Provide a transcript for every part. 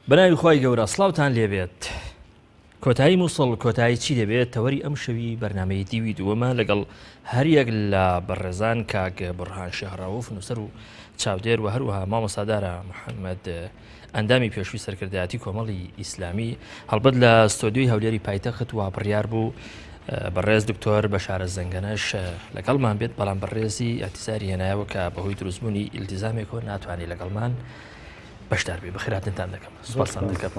بەناوی خوای گەورە سڵاوتان لێبێت کۆتایی موسڵ کۆتایی چی دەبێت تەوەری ئەم شەوی بەرنمەی دیوی دووەمە لەگەڵ هەریەک لە بەڕێزان کاک بڕهان شەهڕاوف نووسەر و چاودێر و هەروەها مامۆستادارە محەممەد ئەندامی پێشووی سەرکردایەتی کۆمەڵی ئیسلامی هەڵبەت لە ستۆدیۆی هەولێری پایتەخت وا بڕیار بوو بەڕێز دکتۆر بەشارە زەنگەنەش لەگەڵمان بێت بەڵام بەڕێزی ئەتیزاری هێنایەوە کە بەهۆی دروستبوونی ئیلتیزامێکەوە ناتوانێت لەگەڵمان بەشدار بێ بەخێراتنتان دەکەم سپاسان دەکەم.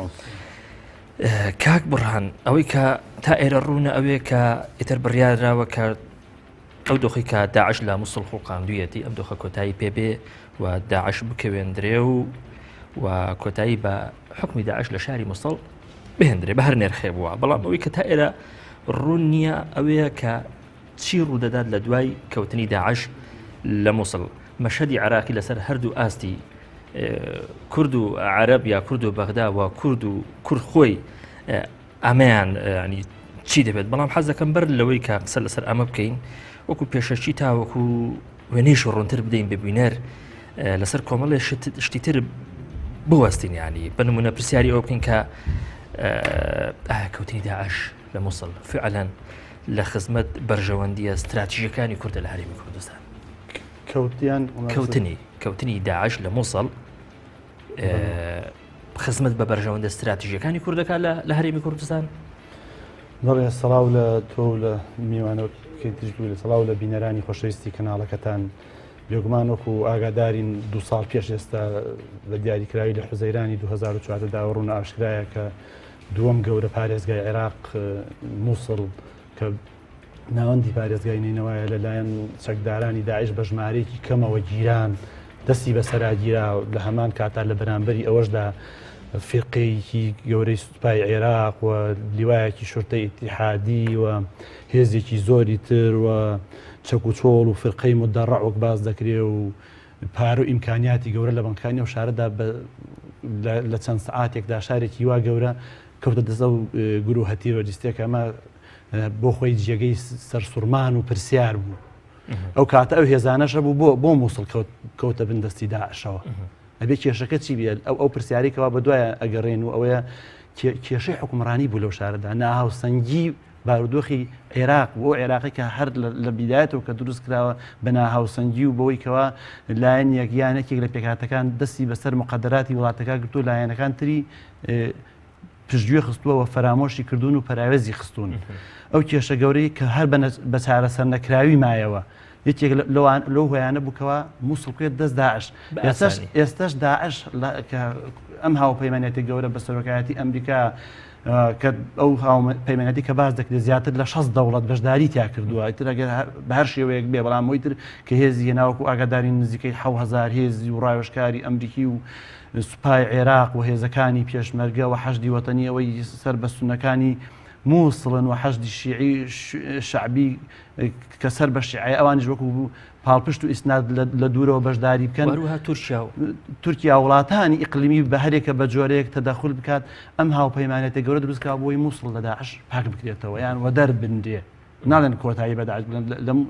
کاک بڕهان ئەوەی کە تا ئێرە ڕوونە ئەوەیە کە ئیتر بڕیاراوە کە ئەو دۆخی کە داعش لە موسڵ خوڵقاندویەتی ئەم دۆخە کۆتایی پێبێ و داعش بکەوێندرێ و و کۆتایی بە حکمی داعش لە شاری موسڵ بهێندرێ بە هەر نرخێ بووە بەڵام ئەوەی کە تا ئێرە ڕوون نییە ئەوەیە کە چی ڕوودەدات لە دوای کەوتنی داعش لە موسڵ مەشهدی عراقی لەسەر هەردوو ئاستی کورد و عەرب یا کورد و بەغدا و کورد و کورد خۆی ئەمەیان ینی چی دەبێت بەڵام حەز دەکەم بەر لەوەی کە قسە لەسەر ئەمە بکەین وەکو پێشەکی تاوەکو وێنەیش ڕوونتر بدەین بە بینەر لەسەر کۆمەڵێ شتی تر بوەستین ینی بە نمونە پرسیاری ئەو بکەین کە ئایا کەوتنی داعش لە موسڵ فعلەن لە خزمەت بەرژەوەندیە ستراتیژەکانی کوردە لە هەرێمی کوردستان کەوتیان کەوتنی کەوتنی داعش لە موسڵ خزمەت بە بەرژەوەندە ستراتیژیەکانی کوردەکە لە هەرێمی کوردستان؟ بەڵێ سڵاو لە تۆ و لە میوانەکەی تریش لە سڵاو لە بینەرانی خۆشەویستی کەناڵەکەتان بێگومان وەکو ئاگادارین دو ساڵ پێش ئێستا بە دیاریکراوی لە حوزەیرانی 2014 دا ڕوون ئاشکرایە کە دووەم گەورە پارێزگای عێراق مووسڵ کە ناوەندی پارێزگای نەینەوایە لەلایەن چەکدارانی داعش بە ژمارەیەکی کەمەوە گیران، دەستی بەسەرا گیرا، لە هەمان کاتا لە بەرامبەری ئەوەشدا فیرقەیەکی گەورەی سوپای عێراق و لیوایەکی شورتەی ئیتیحادی و هێزێکی زۆری تر و چەک و چۆڵ و فرقەی مدەڕع وەک باس دەکرێ و پارە و ئیمکانیاتی گەورە لە بەنکانی ئەو شارەدا لە چەند سەعاتێکدا شارێکی وا گەورە کەوتە دەست ئەو گروهە تیرۆریستیە کە ئەمە بۆ خۆی جێگەی سەرسوڕمان و پرسیار بوو ئەو کاتە ئەو هێزانەش هەبوو بۆ بۆ مووسڵ کەوتە بن دەستی داعشەوە ئەبێ کێشەکە چی بێت ئەو ئەو پرسیاری کەوا بە دوای ئەگەڕێن و ئەوەیە کێشەی حکومڕانی بوو لەو شارەدا ناهاوسەنگی بارودۆخی عێراق بۆ عێراقی کە هەر لە بیدایەتەوە کە دروست کراوە بە ناهاوسەنگی و بەوەی کەوا لایەن یەک یانێکێک لە پێکهاتەکان دەستی بەسەر مقدراتی وڵاتەکە گرتو لایەنەکان تری پشتگوێ خستووە و فەرامۆشی کردوون و پەراوێزی خستوون. ئەو کێشە گەورەی کە هەر بە چارەسەر نەکراوی مایەوە، یەکێک لەوان لەو هۆیانە بوو کەوا مووسڵ بکەوێت دەست داعش. ئێستاش ئێستاش داعش کە ئەم هاوپەیمانێتی گەورە بە سەرۆکایەتی ئەمریکا کە ئەو هاوپەیمانێتی کە باس دەکرێت زیاتر لە 60 دەوڵەت بەشداری تیا کردووە ئیتر ئەگەر بە هەر شێوەیەک بێ بەڵام ئەوی تر کە هێزی هێناوەکو ئاگاداری نزیکەی 7000 هێزی و ڕاوێژکاری ئەمریکی و سوپای عێراق و هێزەکانی پێشمەرگە و حەشدی وەتەنی ئەوەی سەر بە سوننەکانی مووسڵن و حەشدی شیعی شەعبی کە سەر بە شیعەیە ئەوانیش وەکو پاڵپشت و ئیسناد لە دوورەوە بەشداری بکەن. هەروەها تورکیا و. تورکیا وڵاتانی ئیقلیمی بە هەرێکە بە جۆرەیەک تەدەخول بکات ئەم هاوپەیمانێتە گەورە دروست کراوە بۆی مووسڵ لە داعش پاک بکرێتەوە یان وەدەر بنرێ. ناڵێن کۆتایی بە داعش بڵێن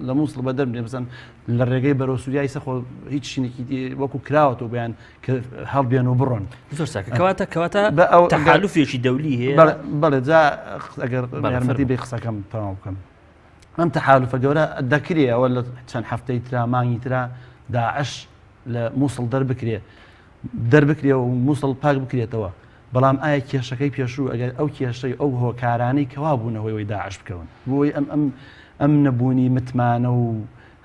لە مووسڵ بە دەربێ بزن لە ڕێگەی بەرەو سووریای سەخۆ هیچ شینێکی وەکو کراوەتەوە بیان کە هەڵبێن و بڕۆن زۆر چاکە کەواتە کەواتە تەحالفێکی دەولی هەیە بەڵێ جا ئەگەر یارمەتی بێ قسەکەم تەواو بکەم ئەم تەحالفە گەورە دەکرێ ئەوە لە چەند هەفتەی ترا مانگی ترا داعش لە مووسڵ دەربکرێ دەربکرێ و مووسڵ پاک بکرێتەوە بەڵام ئایا کێشەکەی پێشوو ئەگەر ئەو کێشەی ئەو هۆکارانەی کەوا بوونە هۆی ئەوەی داعش بکەون بۆی ئەم ئەم ئەم نەبوونی متمانە و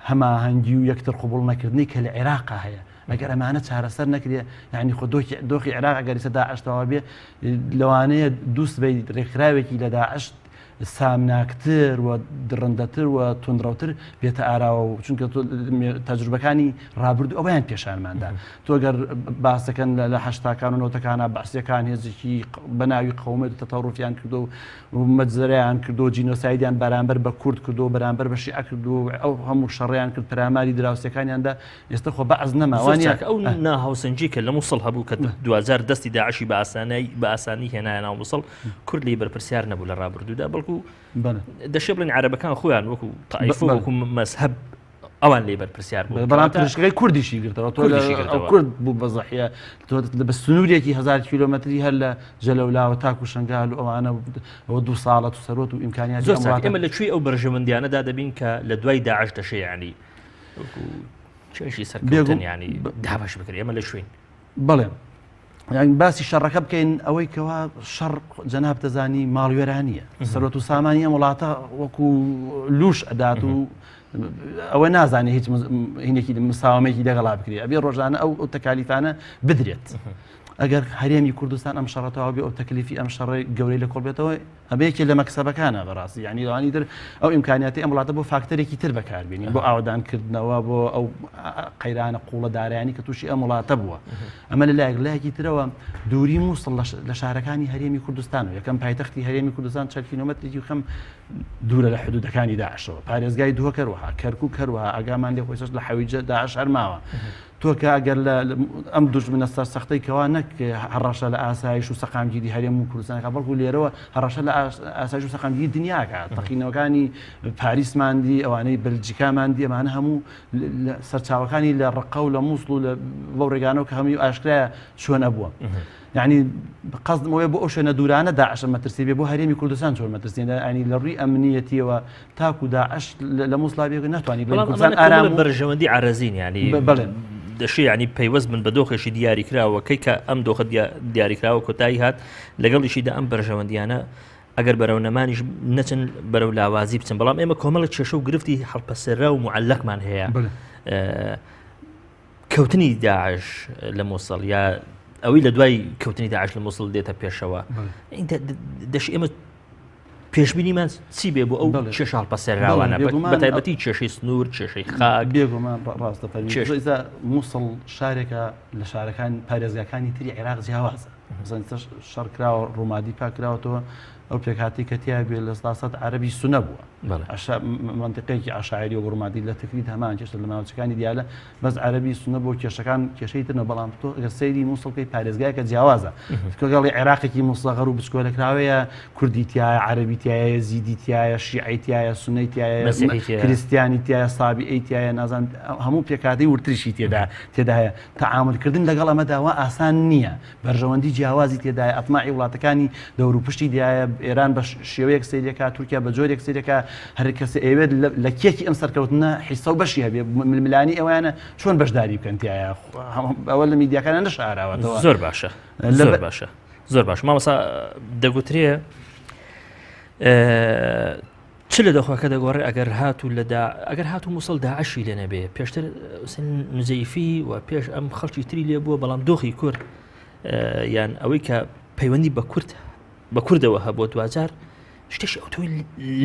هەماهەنگی و یەکتر قبوڵ نەکردنی کە لە عێراقا هەیە ئەگەر ئەمانە چارەسەر نەکرێ یعنی خۆ دۆخی دۆخی عێراق ئەگەر ئیستا داعش تەواو بێ لەوانەیە دوو سبەی ڕێکخراوێکی لە داعش سامناکتر و دڕندەتر و توندڕەوتر بێتە ئاراوە و چونکە تەجروبەکانی ڕابردوو ئەوەیان پێشانماندا تۆ گەر باسەکەن لە هەشتاکان و نۆتەکانە بەعسیەکان هێزێکی بە ناوی قومێت و تەتەڕوفیان کردو و مەجزەرەیان کردو جینۆسایدیان بەرامبەر بە کورد کردو بەرامبەر بە شیعە کردو ئەو هەموو شەڕیان کرد پەلاماری دراوسێکانیاندا ئێستا خۆ بەعس نەما زۆر چاکە ئەو ناهاوسەنگی کە لە موسڵ هەبوو کە دواجار دەستی داعشی بە ئاسانایی بە ئاسانی هێنایە ناو موسڵ کورد لێی بەرپرسیار نەبوو لە ڕابردوودا بەڵکو دەشێ بڵێن عەرەبەکان خۆیان وەکو تایفە وەکو مەزهەب. ئەوان لێی بەرپرسیار بوون. بەڵام پزیشکەکەی کوردیشی گرتەوە تۆ ئەو کورد بوو بە زەحیە تۆ بە سنوورێکی 1000 کیلۆمەتری هەر لە جەلەولاوە تاکو شنگال و ئەوانە ئەوە دوو ساڵە و سەرۆت و ئیمکانیات زۆر ئێمە لە کوێی ئەو بەرژەوەندیانەدا دەبین کە لە دوای داعش دەشێ ینی چێژی سەرکەوتن ینی دابەش بکرێت ئێمە لە شوێن بەڵێ یان باسی شەڕەکە بکەین ئەوەی کەوا شەڕ جەناب دەزانی ماڵوێرانیە سەرۆت و سامانی ئەم وڵاتە وەکو لوش ئەدات و ئەوە نازانێت هیچ هینێکی مساوامێکی لەگەڵا بکرێت ئەبێ ڕۆژانە ئەو ئەو تەکالیفانە بدرێت ئەگەر هەرێمی کوردستان ئەم شەڕەتەوە بێ ئەو تەکلیفی ئەم شەڕی گەورەی لە کۆڵ بێتەوە ئەمە یەکێ لە مەکسەبەکانە بەڕاستی یعنی لەوانی تر ئەو ئیمکانیاتی ئەم وڵاتە بۆ فاکتەرێکی تر بەکاربێنین بۆ ئاوەدانکردنەوە بۆ ئەو قەیرانە قوڵە دارایانی کە تووشی ئەم وڵاتە بووە ئەمە لە لایەک لایەکی ترەوە دووری مووسڵ لە شارەکانی هەرێمی کوردستان و یەکەم پایتەختی هەرێمی کوردستان چەند کیلۆمەترێکی خەم دوورە لە حدودەکانی داعشەوە پارێزگای دهۆک هەروەها کەرکوک هەروەها ئاگامان لێ خۆی لە حەویجە داعش هەرماوە تۆ کە ئەگەر لە ئەم دوژمنە سەرسەختەی کەوا نەک هەڕەشە لە ئاسایش و سەقامگیری هەرێم و کوردستان ئەکات بەڵکو لێرەوە هەڕەشە لە ئاسایش و سەقامگیری دنیا ئەکات تەقینەوەکانی پاریسمان دی ئەوانەی بەلجیکامان دی ئەمانە هەموو سەرچاوەکانی لە ڕقە و لە مووسڵ و لە بەو ڕێگانەوە کە هەمووی ئاشکرایە چۆن ئەبووە. یعنی قەزدم ئەوەیە بۆ ئەو شوێنە دوورانە داعش مەترسی بێ بۆ هەرێمی کوردستان چۆن مەترسی ینی لە ڕووی ئەمنیەتیەوە تاکو داعش لە مووسڵا بێ ناتوانانی بڵێ کوردستان ئارام و بەرژەوەندی عەرەزین ینی بەڵێ دەشێ ینی پەیوەست بن بە دۆخێکی دیاریکراوە کەی کە ئەم دۆخە دیاریکراوە کۆتایی هات لەگەڵیشیدا ئەم بەرژەوەندیانە ئەگەر بەرەو نەمانیش نەچن بەرەو لاوازی بچن بەڵام ئێمە کۆمەڵە کێشە و گرفتی هەڵپەسێرا و معلقمان هەیە کەوتنی داعش لە مووسڵ یا ئەوەی لە دوای کەوتنی داعش لە مووسڵ دێتە پێشەوە دەش ئێمە پێشبینیمان چی بێ بۆ ئەو کێشە هەڵپەسێراوانە بە تایبەتی کێشەی سنوور کێشەی خاک بێگومان ڕاستە فەرمی مووسڵ شارێکە لە شارەکان پارێزگاکانی تری عێراق جیاوازە شەڕ کراوە ڕوومادی پاکراوەتەوە ئەو پێکهاتەی کە تیا بێ لە ساسەت عەربی سونە بووە منطقەیەکی عشاعری و ڕومادی لە تکریت هەمان کێشە لە ناوچەکانی دیالە بەس عەربی سونە بۆ کێشەکان کێشەی ترنە بەڵام تۆ ئەگەر سەیری مووسڵکەی پارێزگایەکە جیاوازە کۆگەڵی عێراقێکی موسەغەر و بچکۆلەکراوەیە کوردی تایە عەربی تایە زیدی تایە شیعی تایە سونەی تایە کریسیانی تایە سابی ئەی تایە نازان هەموو پێکاتی ورتریشی تێدا تێدایە تەعامولکردن لەگەڵ ئەمەدا وا ئاسان نییە بەرژەوەندی جیاوازی تێدایە، ئەتماعی وڵاتەکانی دەوروپشتی دیایە، ئێران بە شێوەیەک سەیری ئەکا، تورکیا بە جۆرێک سەیری ئەکا، هەر کەسێ ئەیەوێت لە کێکی ئەم سەرکەوتنە حیسە و بەشی هەبێ، ململانێی ئەویانە چۆن بەشداری بکەن تیایا، ئەوە لە میدیاکانە نەشاراوەتەوە. زۆر باشە، زۆر باشە، زۆر باش مامۆستا دەگوترێ چ لە دۆخەکە دەگۆڕێ ئەگەر هاتوو لە دا ئەگەر هاتوو موسڵ داعشی لێ نەبێ پێشتر حوسێن نوجەیفی و پێش ئەم خەڵکی تری لێ بووە بەڵام دۆخی کورد یان ئەوەی کە پەیوەندی بە کورد بە کوردەوە هەبووە دواجار شتێکی ئەوتۆی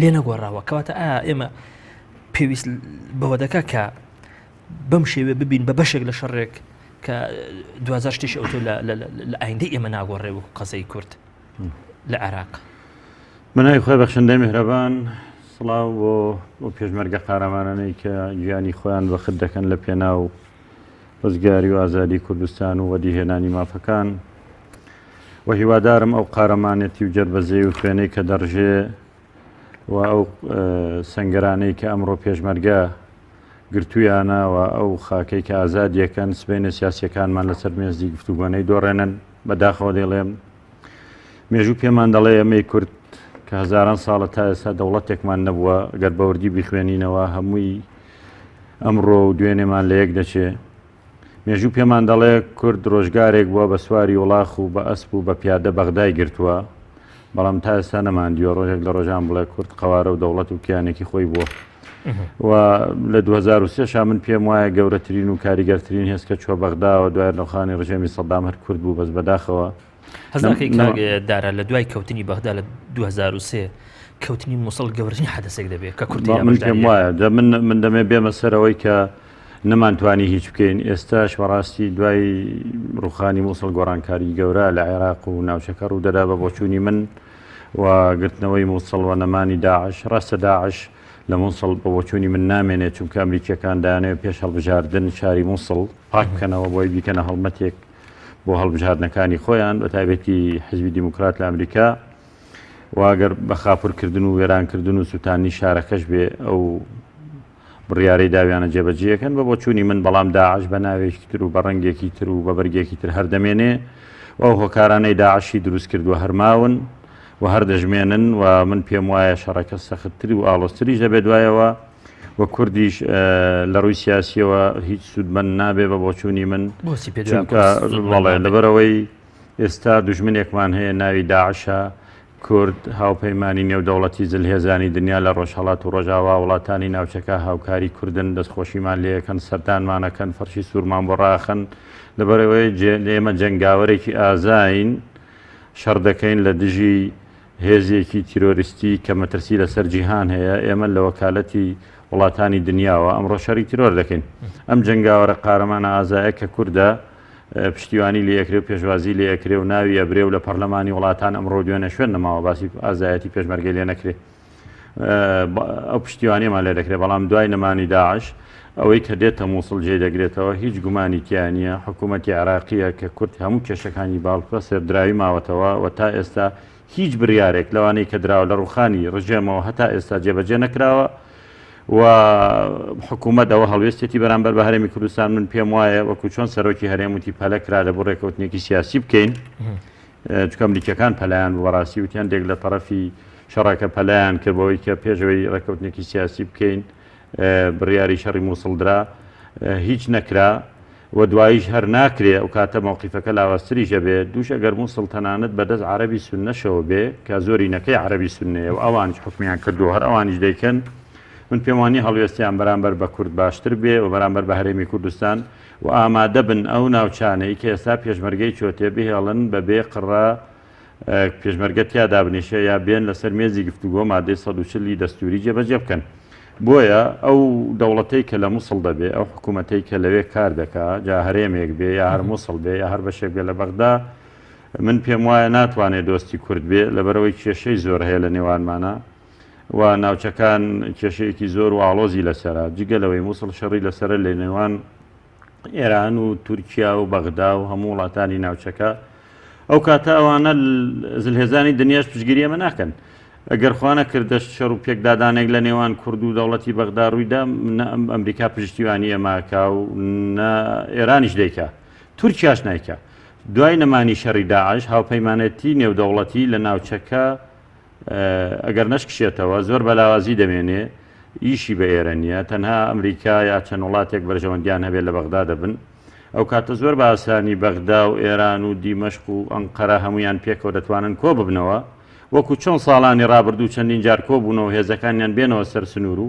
لێ نەگۆڕاوە کەواتە ئایا ئێمە پێویست بەوە دەکا کە بەم شێوێ ببین بە بەشێک لە شەڕێک کە دواجار شتێکی ئەوتۆ لە ئایندەی ئێمە ناگۆڕێ وەکو قەزەی کورد لە عێراق. بەناوی خوای بەخشندەی میهرەبان سڵاو بۆ ئەو پێشمەرگە قارەمانانەی کە گیانی خۆیان بەخت دەکەن لە پێناو ڕزگاری و ئازادی کوردستان و وەدیهێنانی مافەکان و هیوادارم ئەو قارەمانەتی و جەربەزەی و خوێنەی کە دەڕژێ و ئەو سەنگەرانەی کە ئەمڕۆ پێشمەرگە گرتویانە و ئەو خاکەی کە ئازادیەکەن سبەینێ سیاسیەکانمان لەسەر مێزی گفتوگۆنەی دۆڕێنن بەداخەوە دەیڵێم مێژوو پێمان دەڵێ ئێمەی کورد کە هەزاران ساڵە تا ئێستا دەوڵەتێکمان نەبووە گەر بەوردی بیخوێنینەوە هەمووی ئەمڕۆ و دوێنێمان لە یەک دەچێ مێژوو پێمان دەڵێ کورد ڕۆژگارێک بووە بە سواری وڵاخ و بە ئەسپ و بە پیادە بەغدای گرتووە بەڵام تا ئێستا نەماندیوە ڕۆژێک لە ڕۆژان بڵێ کورد قەوارە و دەوڵەت و کیانێکی خۆی بووە و لە 2023 شا من پێم وایە گەورەترین و کاریگەرترین هێز کە چوە بەغداوە دوای ڕوخانی ڕژێمی سەدام هەر کورد بوو بەس بەداخەوە هەزاکەی کاک دارا لە دوای کەوتنی بەغدا لە 2003 کەوتنی موسڵ گەورەترین حەدەسێک دەبێت کە کورد من پێم وایە دە من من دەمێ بێمە سەرەوەی کە نەمانتوانی هیچ بکەین ئێستاش بەڕاستی دوای ڕوخانی موسڵ گۆڕانکاری گەورە لە عێراق و ناوچەکە ڕوودەدا بە بۆچوونی من و گرتنەوەی موسڵ و نەمانی داعش ڕاستە داعش لە موسڵ بە بۆچوونی من نامێنێت چونکە ئەمریکیەکان دایانەوێت پێش هەڵبژاردن شاری موسڵ پاک بکەنەوە بۆی بیکەنە هەڵمەتێک بۆ هەڵبژاردنەکانی خۆیان بە تایبەتی حزبی دیموکرات لە ئەمریکا واگەر بە خاپورکردن و وێرانکردن و سووتانی شارەکەش بێ ئەو بڕیارەی داویانە جێبەجێیەکەن بە بۆچوونی من، بەڵام داعش بە ناوێکی تر و بە ڕەنگێکی تر و بە بەرگێکی تر هەر دەمێنێ و ئەو هۆکارانەی داعشی دروست کردووە هەر ماون و هەر دەژمێنن و من پێم وایە شەڕەکە سەختتر و ئاڵۆزتریش دەبێت دوایەوە و کوردیش لە ڕووی سیاسیەوە هیچ سوودمەند نابێ بە بۆچوونی من چونکە بەڵێ لەبەرئەوەی ئێستا دوژمنێکمان هەیە ناوی داعشە کورد، هاوپەیمانی نێودەوڵەتی زلهێزانی دنیا لە ڕۆژهەڵات و ڕۆژاوا، وڵاتانی ناوچەکە هاوکاری کوردن، دەستخۆشیمان لێیەکەن، سەردانمان ئەکەن، فەرشی سوورمان بۆ ڕائەخەن، لەبەرئەوەی ئێمە جەنگاوەرێکی ئازاین، شەڕ دەکەین لە دژی هێزێکی تیرۆریستی کە مەترسی لەسەر جیهان هەیە، ئێمە لە وەکالەتی وڵاتانی دنیاوە ئەمڕۆ شەڕی تیرۆر دەکەین. ئەم جەنگاوەرە قارەمانە ئازایە کە کوردە، پشتیوانی لێ ئەکرێ و پێشوازی لێ ئەکرێ و ناوی ئەبرێ و لە پەرلەمانی وڵاتان ئەمڕۆ دوێنێ شوێن نەماوە باسی ئازایەتی پێشمەرگەی لێ نەکرێ ئەو پشتیوانیمان لێ دەکرێت بەڵام دوای نەمانی داعش ئەوەی کە دێتە مووسڵ جێ دەگرێتەوە هیچ گومانی تیا نییە حکوومەتی عێراقیە کە کورد هەموو کێشەکانی باڵپە سێردراوی ماوەتەوە و تا ئێستا هیچ بریارێک لەوانەی کە دراوە لە ڕوخانی ڕژێمەوە هەتا ئێستا جێبەجێ نەکراوە و حکوومەت ئەوە هەڵوێستێتی بەرامبەر بە هەرێمی کوردستان من پێم وایە وەکو چۆن سەرۆکی هەرێم وتی پەلە کرا لە بۆ ڕێکەوتنێکی سیاسی بکەین چکە ئەمریکیەکان پەلایان بوو بەڕاستی وتی هەندێک لە تەڕەفی شەڕەکە پەلایان کرد بەوەی کە پێشەوەی ڕێکەوتنێکی سیاسی بکەین بڕیاری شەڕی مووسڵ درا هیچ نەکرا و دواییش هەر ناکرێ ئەو کاتە مەوقیفەکە لاوازتریش ئەبێ، دووش ئەگەر موسڵ تەنانەت بە دەست عەرەبی سوننەشەوە بێ کە زۆرینەکەی عەرەبی سوننەیە و ئەوانیش حوکمیان کردووە هەر ئەوانیش دەیکەن، من پێم وانیە هەڵوێستیان بەرامبەر بە کورد باشتر بێ و بەرامبەر بە هەرێمی کوردستان و ئامادە بن ئەو ناوچانەی کە ئێستا پێشمەرگەی چۆتێ بهێڵن بە بێ قڕە پێشمەرگە تیا دابنیشێ یا بێن لەسەر مێزی گفتوگۆ مادەی 140 ی دەستوری جێبەجێ بکەن. بۆیە ئەو دەوڵەتەی کە لە موسڵ دەبێ، ئەو حکوومەتەی کە لەوێ کار دەکا، جا هەرێمێک بێ یا هەر موسڵ بێ یا هەر بەشێک بێ لە بەغدا، من پێم وایە ناتوانێ دۆستی کورد بێ، لەبەرئەوەی کێشەی زۆر هەیە لە نێوانمانا و ناوچەکان کێشەیەکی زۆر و ئاڵۆزی لەسەرە. جگە لەوەی موسڵ شەڕی لەسەرە لە نێوان ئێران و تورکیا و بەغدا و هەموو وڵاتانی ناوچەکە ئەو کاتە ئەوانە زلهێزانی دنیاش پشگیری ئەمە ناکەن ئەگەر خوانە کردەش شەڕ و پێکدادانێک لە نێوان کورد و دەوڵەتی بەغدا ڕوویدا نە ئەمریکا پشتیوانی ئێماکا و نە ئێرانیش دەیکا تورکیاش نایکا دوای نەمانی شەڕی داعش هاوپەیمانەتی نێودەوڵەتی لە ناوچەکە ئەگەر نەشکشێتەوە زۆر بە لاوازی دەمێنێ، ئیشی بە ئێرە نییە، تەنها ئەمریکا یا چەند وڵاتێک بەرژەوەندیان هەبێت لە بەغدا دەبن، ئەو کاتە زۆر بە ئاسانی بەغدا و ئێران و دیمەشق و ئەنقەرە هەموویان پێکەوە دەتوانن کۆ ببنەوە، وەکو چۆن ساڵانی ڕابردوو چەندین جار کۆ بوونەوە هێزەکانیان بێنەوە سەر سنوور و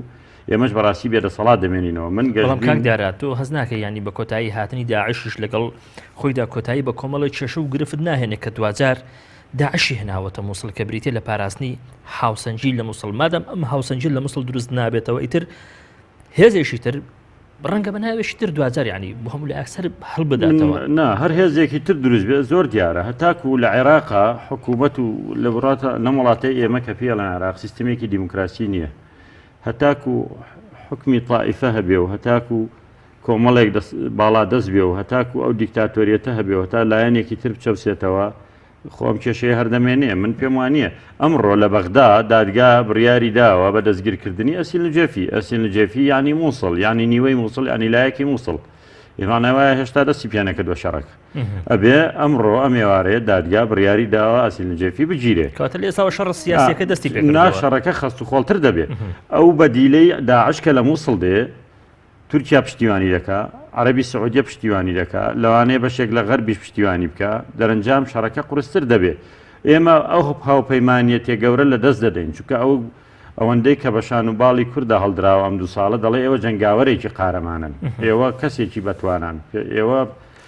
ئێمەش بەڕاستی بێدەسەڵات دەمێنینەوە. من بەڵام کاک گەشبین. دارا تۆ هەست ناکەی یانی بە کۆتایی هاتنی داعشیش لەگەڵ خۆیدا کۆتایی بە کۆمەڵێک کێشە و گرفت ناهێنێ کە دواجار داعشی هێناوەتە موسڵ کە بریتیە لە پاراستنی هاوسەنگی لە موسڵ مادەم ئەم هاوسەنگی لە موسڵ دروست نابێتەوە ئیتر هێزێکی تر ڕەنگە بە ناوێکی تر دواجار ینی بۆ هەموو لە ئەکسەر هەڵبداتەوە نا هەر هێزێکی تر دروست بێ زۆر دیارە هەتاکو لە عێراقا حکوومەت و لە وڵاتە لەم وڵاتەی ئێمە کە پێڵێن عێراق سیستمێکی دیموکراسی نییە هەتاکو حکمی تائیفە هەبێ و هەتاکو کۆمەڵێک باڵا دەست بێ و هەتاکو ئەو دیکتاتۆریەتە هەبێ و هەتا لایەنێکی تر بچەوسێتەوە خۆ ئەم کێشەیە هەر دەمێنێ. من پێم وانییە. ئەمڕۆ لە بەغدا دادگا بڕیاری داوە بە دەستگیرکردنی ئەسیل نوجێفی. ئەسیل نوجێفی یانی مووسڵ، یانی نیوەی مووسڵ، یانی لایەکی مووسڵ. مانای وایە هێشتا دەستی پێ نەکردووە شەڕەکە. ئەبێ ئەمڕۆ ئەم ئێوارەیە دادگا بڕیاری داوە ئەسیل نوجێفی بگیرێ. کەواتە لە ئێستاوە شەڕە سیاسییەکە دەستی پێ نا کردووە. شەڕەکە خەست و خۆڵتر دەبێ. ئەو بەدیلەی داعش کە لە مووسڵ دێ، تورکیا پشتیوانی دەکا، عەرەبی سعودیە پشتیوانی دەکا، لەوانەیە بەشێک لە غەربیش پشتیوانی بکا، دەرەنجام شەڕەکە قورستر دەبێ. ئێمە ئەو هاوپەیمانیەتیە گەورە لە دەست دەدەین، چونکە ئەو ئەوەندەی کە بە شان و باڵی کوردا هەڵدراوە ئەم دوو ساڵە، دەڵێ ئێوە جەنگاوەرێکی قارەمانن، ئێوە کەسێکی بەتوانان، ئێوە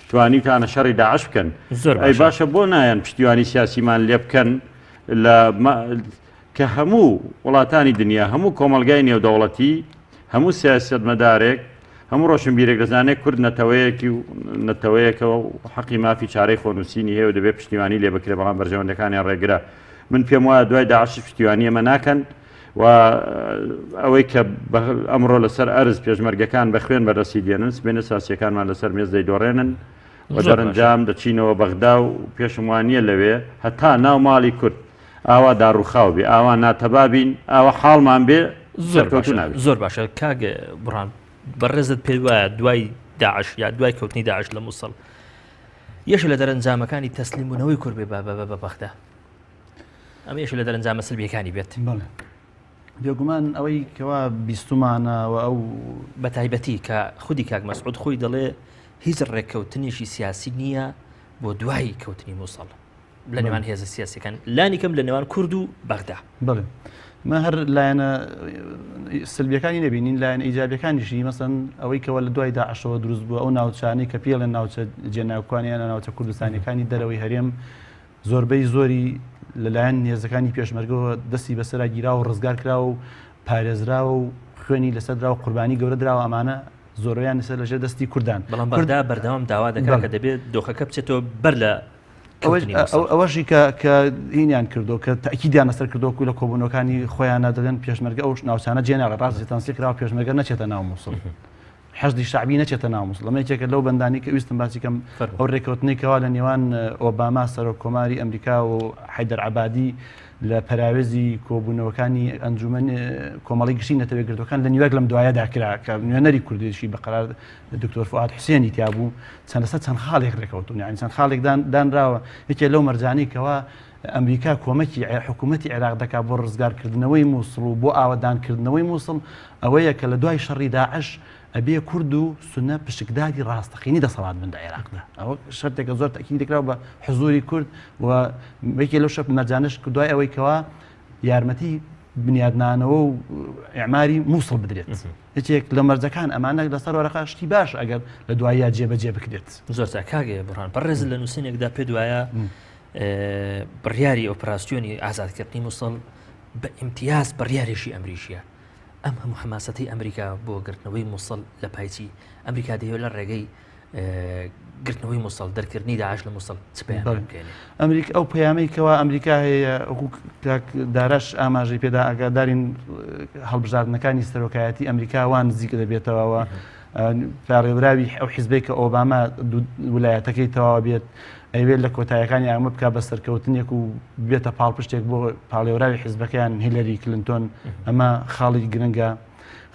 توانیوتانە شەڕی داعش بکەن. زۆر ئەی باشە. باشە بۆ نایەن پشتیوانی سیاسیمان لێ بکەن لە کە هەموو وڵاتانی دنیا، هەموو کۆمەڵگای نێودەوڵەتی، هەموو سیاسەتمەدارێک، هەموو ڕۆشنبیرێک دەزانێت کورد نەتەوەیەکی و نەتەوەیەکە و حەقی مافی چارەی خۆنووسینی هەیە و دەبێت پشتیوانی لێ بکرێت، بەڵام بەرژەوەندەکانیان ڕێگرە. من پێم وایە دوای داعشیش پشتیوانی ئێمە ناکەن و ئەوەی کە ئەمڕۆ لەسەر ئەرز پێشمەرگەکان بە خوێن بەدەستی دێنن، سبەینێ ساسییەکانمان لەسەر مێز دەیدۆڕێنن و دەرەنجام دەچینەوە بەغدا و پێشم وا نییە لەوێ هەتا ناو ماڵی کورد ئاوا داڕووخاو بێ، ئاوا ناتەبا بین، ئاوا حاڵمان بێ. زۆر باشە زۆر باشە کاک بڕان بەڕێزت پێ وایە دوای داعش یا دوای کەوتنی داعش لە مووسڵ یەشە لە دەرەنجامەکانی تەسلیمبوونەوەی کورد بێ بە بەغدا ئەمە یەشە لە دەرەنجامە سلبیەکانی بێت. بەڵێ بێگومان ئەوەی کەوا بیستومانە و ئەو بە تایبەتی کە خودی کاک مەسعود خۆی دەڵێ هیچ ڕێککەوتنێکی سیاسی نییە بۆ دوای کەوتنی مووسڵ لە نێوان هێزە سیاسەکان لانی کەم لە نێوان کورد و بەغدا. بەڵێ مە هەر لایەنە سلبیەکانی نەبینین لایەن ئیجابیەکانیشی مەسەن ئەوەی کەەوە لە دوای داعشەوە دروست بوو ئەو ناوچانەی کە پێڵێن ناوچە جێناکوانیانە ناوچە کوردستانیەکانی دەرەوەی هەرێم زۆربەی زۆری لەلایەن هێزەکانی پێشمەرگەوە دەستی بەسەرا گیرا و ڕزگار کراوە و پارێزراوە و خوێنی لەسەر درا و قوربانی گەورە دراوە ئەمانە زۆربەیان لەسەر لەژێر دەستی کوردان بەڵام بەغدا بەردەوام داوا دەکات کە دەبێت دۆخەکە بچێتەوە بەر لە ئەوەشی کە کە هینیان کردو کە تاکیدیان لەسەر کردو و لە کۆبوونەکانی خۆیانە دەڵێن پێشمەرگە ئەو ناوچانە جێناڵە ڕاست تەنسیق کراوە پێشمەرگە نەچێتە ناو مووسڵ. حەشدی شەعبی نەچێتە ناو موسڵ. ئەمە یەکێکە لەو بەندانەی کە ویستم باسی کەم، ئەو رێککەوتنەی کەوا لە نێوان ئۆباما سەرۆک کۆماری ئەمریکا و حەیدەر عەبادی لە پەراوێزی کۆبوونەوەکانی ئەنجومەن کۆمەڵی گشتی نەتەوە یەکگرتووەکان لە نیویۆرک لەم دوایەدا کرا کە نوێنەری کوردیشی بە قەرار دکتۆر فوئاد حوسێنی تیا بوو چەند لەسەر چەند خاڵێک رێککەوتون یانی چەند خاڵێک دانراوە یەکێ لەو مەرجانەی کەوا ئەمریکا کۆمەکی حکوومەتی عێراق دەکات بۆ ڕزگارکردنەوەی مووسڵ و بۆ ئاوەدانکردنەوەی مووسڵ ئەوەیە کە لە دوای شەڕی داعش ئەبێ کورد و سونە پشکداری ڕاستەقینی دەسەڵات بن لە عێراقدا. ئەوە شەرتێکە زۆر تەئکیدی دەکراوە بە حزوری کورد و یەکێ لەو شەرت مەرجانەش دوای ئەوەی کەوا یارمەتی بنیادنانەوە و ئیعماری مووسڵ بدرێت. یەکێک لە مەرجەکان ئەمانە لەسەر وەرەقە شتی باش ئەگەر لە دواییا جێبەجێ بکرێت. زۆر چاک کاک بوڕان بەڕێزت لە نووسینێکدا پێت وایە بڕیاری ئۆپراسیۆنی ئازادکردنی موسڵ بە ئیمتیاز بڕیارێکی ئەمریکیە ئەم هەموو حەماسەتی ئەمریکا بۆ گرتنەوەی موسڵ لە پایچی ئەمریکا دەیەوێت لە ڕێگەی گرتنەوەی موسڵ دەرکردنی داعش لە موسڵ چ پەیام بگەێنێ؟ ئەمریکا ئەو پەیامەی کەوا ئەمریکا هەیە وەکو کاک داراش ئاماژەی پێدا ئاگادارین هەڵبژاردنەکانی سەرۆکایەتی ئەمریکا وان نزیک دەبێتەوە پاڕێوراوی ئەو حیزبەی کە ئۆباما ولایەتەکەی تەواو بێت ئەیوێت لە کۆتایەکانی ئەمە بک بە سەرکەوتنێک و بێتە پاڵپشتێک بۆ پاڵێوراوی حیزبەکەیان هیلەری کلنتۆن ئەمە خاڵی گرنگە.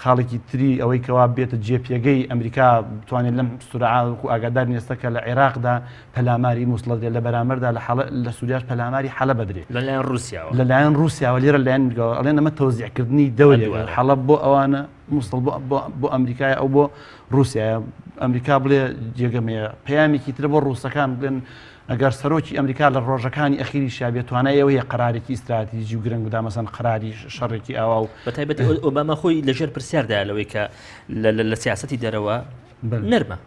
خاڵێکی تری ئەوەی کەوا بێتە جێ پێگەی ئەمریکا بتوانێت لەم سورعە وەکو ئاگادار ئێستا کە لە عێراقدا پەلاماری موسڵ دەدرێت لە بەرامبەردا لە حەڵە لە سوریاش پەلاماری حەلەب ئەدرێت لەلایەن ڕووسیاوە لەلایەن ڕووسیاوە لێرە لەلایەن ئەمریکاوە ئەڵێن ئەمە تەوزیعکردنی دەورێکە دووارە. حەڵەب بۆ ئەوانە موسڵ بۆ بۆ بۆ ئەمریکایە ئەو بۆ ڕووسیایە ئەمریکا بڵێ جێگەم هەیە پەیامێکی ترە بۆ ڕووسەکان بڵێن ئەگەر سەرۆکی ئەمریکا لە ڕۆژەکانی ئەخیریشیا بێت توانای ئەوەی هەیە قەرارێکی ئیستراتیجی و گرنگ بدا مەسەن قەراری شەڕێکی ئاوا و بە تایبەتی ئۆباما خۆی لەژێر پرسیاردایە لەوەی کە لە سیاسەتی دەرەوە نەرمە.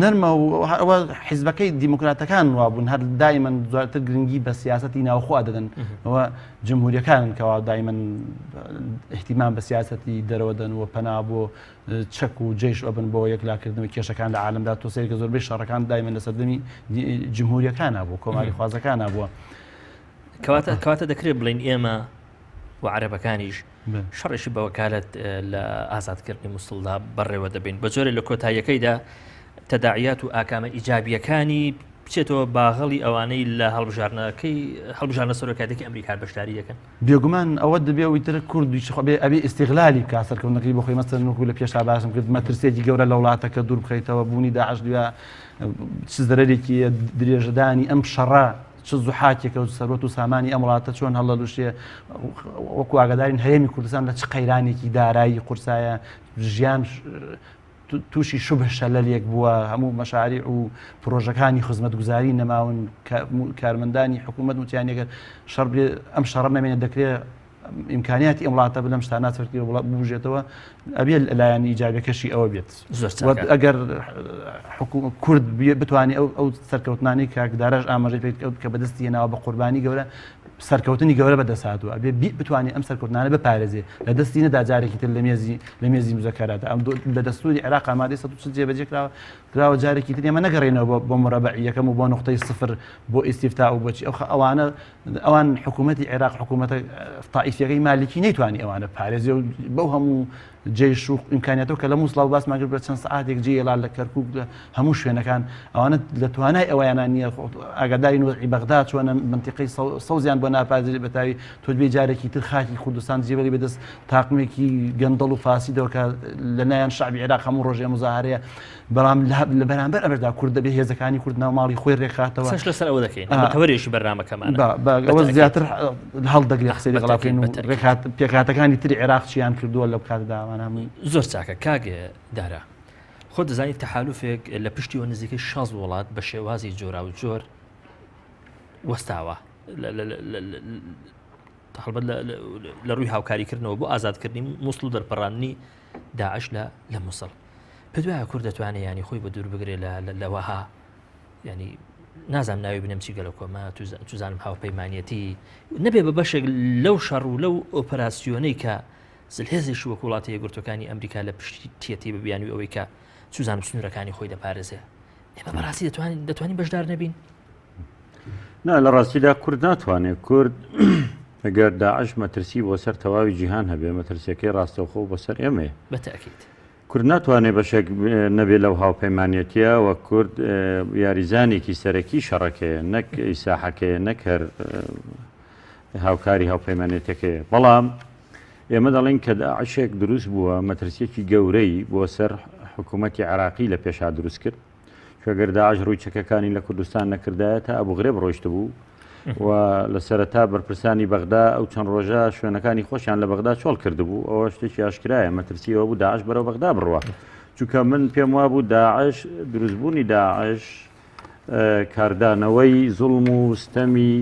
نەرمە و ئەوە حیزبەکەی دیموکراتەکان وابوون هەر دایمەن زۆرتر گرنگی بە سیاسەتی ناوخۆ دەدەن ئەوە جمهوریەکانن کەوا دایمەن احتیمان بە سیاسەتی دەرەوە دەن و پەنا بۆ چەک و جەیش ئەبن بۆ یەکلاکردنەوەی کێشەکان لە عالەمدا تۆ سەیرکە زۆربەی شەڕەکان دایمەن لە سەردەمی جمهوریەکانە بوو کۆماری خوازەکانە بووە. کەواتە کەواتە دەکرێت بڵین ئێمە و عەرەبەکانیش شەڕێکی بە وەکالەت لە ئازادکردنی موسڵدا بەڕێوە دەبین بە جۆرە لە کۆتاییەکەیدا تەداعیات و ئاکامە ئیجابیەکانی بچێتەوە باغەڵی ئەوانەی لە هەڵبژاردنەکەی هەڵبژاردنە سەرۆکایەتیەکەی ئەمریکا بەشداری دەکەن. بێگومان ئەوە دەبێ و ئیتر کوردیش خۆ بێ ئەبێ ئیستیغلالی بکا سەرکەوتنەکەی بۆ خۆی مەسەلەن وەکو لە پێشا باسم کرد مەترسیەکی گەورە لە وڵاتەکە دوور بخەیتەوە بوونی داعش لەوێ چ زەرەرێکی هەیە درێژەدانی ئەم شەڕە چ زوحاکێکە و سەروەت و سامانی ئەم وڵاتە چۆن هەڵەلوشێ وەکو ئاگادارین هەرێمی کوردستان لە چ قەیرانێکی دارایی قورسایە ژیان تووشی شوبه شەلەلێک بووە، هەموو مەشاریع و پرۆژەکانی خزمەتگوزاری نەماون، کارمەندانی حکوومەت وتیان ئەگەر شەڕ بێ ئەم شەڕە نەمێنێت دەکرێت ئیمکانیاتی ئەم وڵاتە لەم شتانە بوژێتەوە ئەبێ لایەن ئیجابەکەشی ئەوە بێت ئەگەر کورد بتوانێت ئەو ئەو سەرکەوتنانی کاکدارش ئاماژەی پێ کە بەدەستی هێناوە بە قوربانی گەورە سەرکەوتنی گەورە بەدەست هاتووە ئەبێ بتوانێت ئەم سەرکەوتنانە بپارێزێ لە دەستی نەدا جارێکی تر لە مێزی لە مێزی مزەکەراتە ئەم لە دەستوری عێراق ئامادەی 140 جێبەجێ کراوە کراوە جارێکی تر ئێمە نەگەڕێنەوە بۆ بۆ مورەبەعی یەکەم و بۆ نقطەی سفر بۆ ئیستیفتا و بۆچی ئەو ئەوانە ئەوان حکوومەتی عێراق حکوومەتە تائیفیەکەی مالکی نەیتوانی ئەوانە پارێزێ و بەو هەموو جەیش و ئیمکانیاتەوە کە لە موسڵا و باسمان کرد بە چەند سەعاتێک جێ ئێڵا لە کەرکوک لە هەموو شوێنەکان ئەوانە لە توانای ئەوەیانان نییە ئاگادارین وەزعی بەغدا چۆنە منتیقەی سەوزیان بۆ ناپارێزرێت بەتاوی تۆ بێ جارێکی تر خاکی کوردستان جێبەری بەدەست تاقمێکی گەندەڵ و فاسیدەوە کە لەلایەن شعبی عێراق هەموو ڕۆژێ مزاهرەیە بەڵام لە بەرامبەر ئەمەشدا کورد دەبێ هێزەکانی کورد ناو ماڵی خۆی ڕێکخاتەوە. قسەش لەسەر ئەوە دەکەین ئەمە تەوەرێکی بەرنامەکەمانە. ئەوە زیاتر هەڵدەگرێ قسەی لەگەڵا بکەین و ڕێکخات پێکهاتەکانی تری عێراق چیان کردووە لەو کاتەدا ئەوانە هەمووی. زۆر چاکە کاک دارا خۆت دەزانی تەحالوفێک لە پشتیەوە نزیکەی 60 وڵات بە شێوازی جۆراوجۆر وەستاوە هەڵبەت لە ڕووی هاوکاریکردنەوە بۆ ئازادکردنی مووسڵ و دەرپەڕاندنی داعش لە لە مووسڵ پێت وایە کورد دەتوانێت ینی خۆی بە دوور بگرێت لە وەها ینی نازانم ناوی بنێم چی گەلە کۆمە توزانم هاوپەیمانەتی نەبێ بە بەشێک لەو شەڕ و لەو ئۆپەراسیۆنەی کە زلهێزێکی وەک وڵاتە یەکگرتوەکانی ئەمریکا لە پشتیەتی بە بیانوی ئەوەی کە سوزانم سنوورەکانی خۆی دەپارێزێ ئێمە بەڕاستی دەتوانین دەتوانین بەشدار نەبین نا لە ڕاستیدا کورد ناتوانێت کورد ئەگەر داعش مەترسی بۆ سەر تەواوی جیهان هەبێ مەترسیەکەی ڕاستەوخۆ بۆ سەر ئێمەیە بەتەکیت کورد ناتوانێت بەشێک نەبێ لەو هاوپەیمانەتیە و کورد یاریزانێکی سەرەکی شەڕەکەیە نەک ئیساحەکەیە نەک هەر هاوکاری هاوپەیمانێتەکەیە بەڵام ئێمە دەڵێن کە داعشێک دروست بووە مەترسیەکی گەورەی بۆ سەر حکوومەتی عراقی لە پێشا دروست کرد چونکە گەر داعش ڕووی چەکەکانی لە کوردستان نەکردایە تا ئەبوغرێب ڕۆیشتبوو و لە سەرەتا بەرپرسانی بەغدا ئەو چەند ڕۆژە شوێنەکانی خۆشیان لە بەغدا چۆڵ کردبوو ئەوە شتێکی ئاشکرایە مەترسی ئەوە بوو داعش بەرەو بەغدا بڕوا چونکە من پێم وابوو داعش دروستبوونی داعش کاردانەوەی زوڵم و ستەمی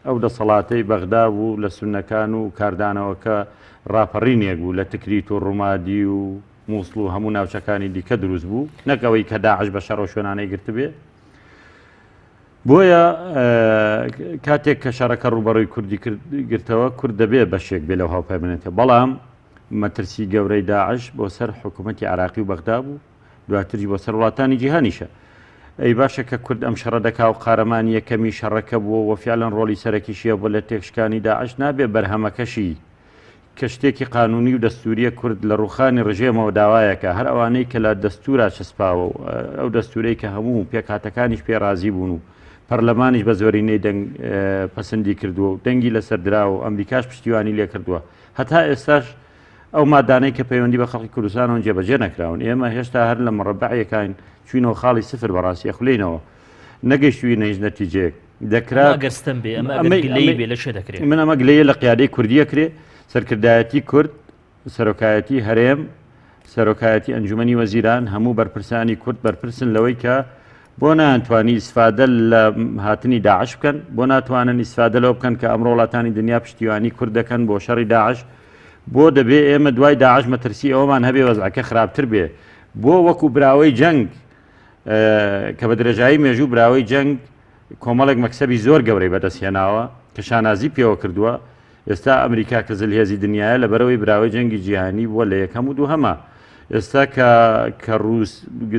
ئەو دەسەڵاتەی بەغدا بوو لە سوننەکان و کاردانەوەکە ڕاپەڕینێک بوو لە تکریت و ڕومادی و مووسڵ و هەموو ناوچەکانی دیکە دروست بوو نەک ئەوەی کە داعش بە شەڕ و شوێنانەی گرتبێ بۆیە کاتێک کە شەڕەکە ڕووبەڕووی کوردی گرتەوە کورد دەبێ بەشێک بێ لەو هاوپەیمانێتە بەڵام مەترسی گەورەی داعش بۆ سەر حکوومەتی عراقی و بەغدا بوو دواتریش بۆ سەر وڵاتانی جیهانیشە. ئەی باشە کە کورد ئەم شەڕە دەکا و قارەمانی یەکەمی شەڕەکە بووە و فیعلەن ڕۆڵی سەرەکیشی هەبووە لە تێکشکانی داعش نابێ بەرهەمەکەشی کە شتێکی قانونی و دەستوریە کورد لە ڕوخانی ڕژێمەوە داوایەکە هەر ئەوانەی کە لە دەستورا چەسپاوە و ئەو دەستورەی کە هەموو پێکهاتەکانیش پێ ڕازی بوون و پەرلەمانیش بە زۆرینەی دەنگ پەسەندی کردووە و دەنگی لەسەر دراوە و ئەمریکاش پشتیوانی لێکردووە هەتا ئێستاش ئەو مادانەی کە پەیوەندی بە خەڵکی کوردستانەوەن جێبەجێ نەکراون، ئێمە هێشتا هەر لە مڕەبەعێکاین، چوینەوە خاڵی سفر بەڕاستی ئەخولێینەوە، نەگەیشتوینە هیچ نەتیجەیەک. دەکرا ئەمە ئەگەر ستەم بێ، ئەمە ئەگەر گلەیی بێ لە کێ دەکرێ؟ من ئەمە گلەیە لە قیادەی کوردی ئەکرێ، سەرکردایەتی کورد، سەرۆکایەتی هەرێم، سەرۆکایەتی ئەنجومەنی وەزیران، هەموو بەرپرسانی کورد بەرپرسن لەوەی کە بۆ نایانتوانی ئیسفادە لە هاتنی داعش بکەن، بۆ ناتوانن ئیسفادە لەوە بکەن کە ئەمڕۆ وڵاتانی دنیا پشتیوانی کورد دەکەن بۆ شەڕی داعش، بۆ دەبێ ئێمە دوای داعش مەترسی ئەوەمان هەبێ وەزعەکە خراپتر بێ؟ بۆ وەکو براوەی جەنگ کە بە درێژایی مێژوو براوەی جەنگ کۆمەڵێک مەکسەبی زۆر گەورەی بەدەست هێناوە کە شانازی پێوە کردووە، ئێستا ئەمریکا کە زلهێزی دنیایە لەبەرئەوەی براوەی جەنگی جیهانی بووە لە یەکەم و دووهەمە. ئێستا کە کە ڕووس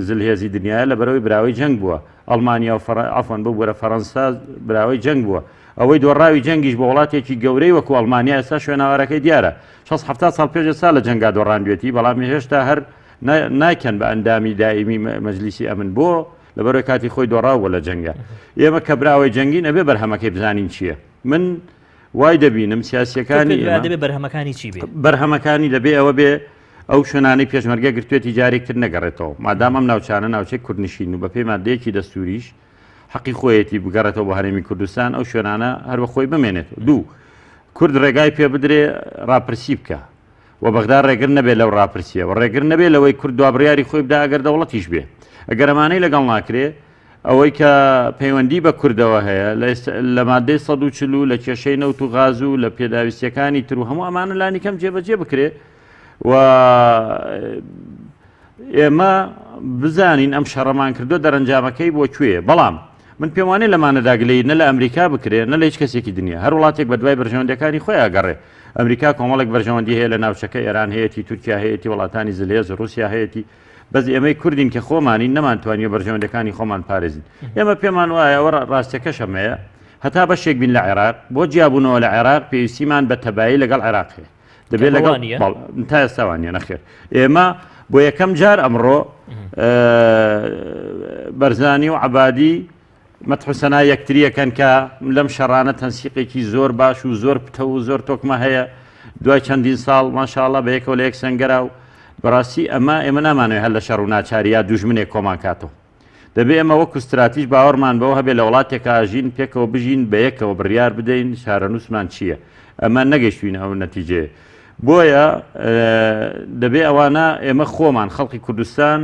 زلهێزی دنیایە لەبەرئەوەی براوەی جەنگ بووە. ئەڵمانیا و فەڕ عەفوەن ببورە فەڕەنسا براوەی جەنگ بووە. ئەوەی دۆڕاوی جەنگیش بۆ وڵاتێکی گەورەی وەکو ئەڵمانیا ئێستا شوێنەوارەکەی دیارە. شەست حەفتا ساڵ پێش ئێستا لە جەنگا دۆڕاندوێتی بەڵام هێشتا هەر نایکەن بە ئەندامی دائیمی مەجلیسی ئەمن. بۆ؟ لەبەرئەوەی کاتی خۆی دۆڕاو بووە لە جەنگا. ئێمە کە براوەی جەنگین ئەبێ بەرهەمەکەی بزانین چییە. من وای دەبینم سیاسیەکانی دەبێ بەرهەمەکانی چی بێ؟ بەرهەمەکانی دەبێ ئەوە بێ ئەو شوێنانەی پێشمەرگە گرتوێتی جارێک تر نەگەڕێتەوە مادام ئەم ناوچانە ناوچەی کوردنشین و بەپێی مادەیەکی دەستوریش حەقی خۆیەتی بگەڕێتەوە بۆ هەرێمی کوردستان ئەو شوێنانە هەر بە خۆی بمێنێت دوو کورد ڕێگای پێ بدرێ ڕاپرسی بکە و بەغدا ڕێگر نەبێت لەو ڕاپرسیە و ڕێگر نەبێت لەوەی کورد دوابڕیاری خۆی بدا ئەگەر دەوڵەتیش بێ ئەگەر ئەمانەی لەگەڵ ناکرێ ئەوەی کە پەیوەندی بە کوردەوە هەیە لە مادەی 140 و لە کێشەی نەوت و غاز و لە پێداویستیەکانی تر و هەموو ئەمانە لانی کەم جێبەجێ بکرێ و ئێمە بزانین ئەم شەڕەمان کردو دەرەنجامەکەی بۆ کوێ بەڵام من پێم وانیە لەمانەدا گلەیی نە لە ئەمریکا بکرێ نە لە هیچ کەسێکی دنیا هەر وڵاتێک بە دوای بەرژەوەندیەکانی خۆی ئەگەڕێ ئەمریکا کۆمەڵێک بەرژەوەندی هەیە لە ناوچەکە ئێران هەیەتی تورکیا هەیەتی وڵاتانی زلهێز رووسیا هەیەتی بەس ئێمەی کوردین کە خۆمانین نەمانتوانیوە بەرژەوەندەکانی خۆمان پارێزین ئێمە پێمان وایە ئەوە ڕاستەکەش ئەمەیە هەتا بەشێک بین لە عێراق بۆ جیابوونەوە لە عێراق پێویستیمان بە تەبایی لەگەڵ عێراق هەیە. دەبێت لەگەڵ تا ئێستا وانە نەخێر ئێمە بۆ یەکەم جار ئەمڕۆ بەرزانی و عبادی مەتحوسەنا یەکتریەکەن کە لەم شەڕانە تەنسیقێکی زۆر باش و زۆر پتە و زۆر تۆکمە هەیە دوای چەندین ساڵ ماشاءاللە بە یەکەوە لە یەک سەنگەرا و بەڕاستی ئەمە ئێمە نامانەوێت هەر لە شەڕ و ناچاری یا دوژمنێک کۆمان کاتەوە دەبێ ئێمە وەکو ستراتیژ باوەڕمان بەوە هەبێ لە وڵاتێکا ژین پێکەوە بژین بە یەکەوە بڕیار بدەین چارەنووسمان چییە ئەمە نەگەشتوینە ئەو نەتیجەیە بۆیە دەبێ ئەوانە ئێمە خۆمان خەڵکی کوردستان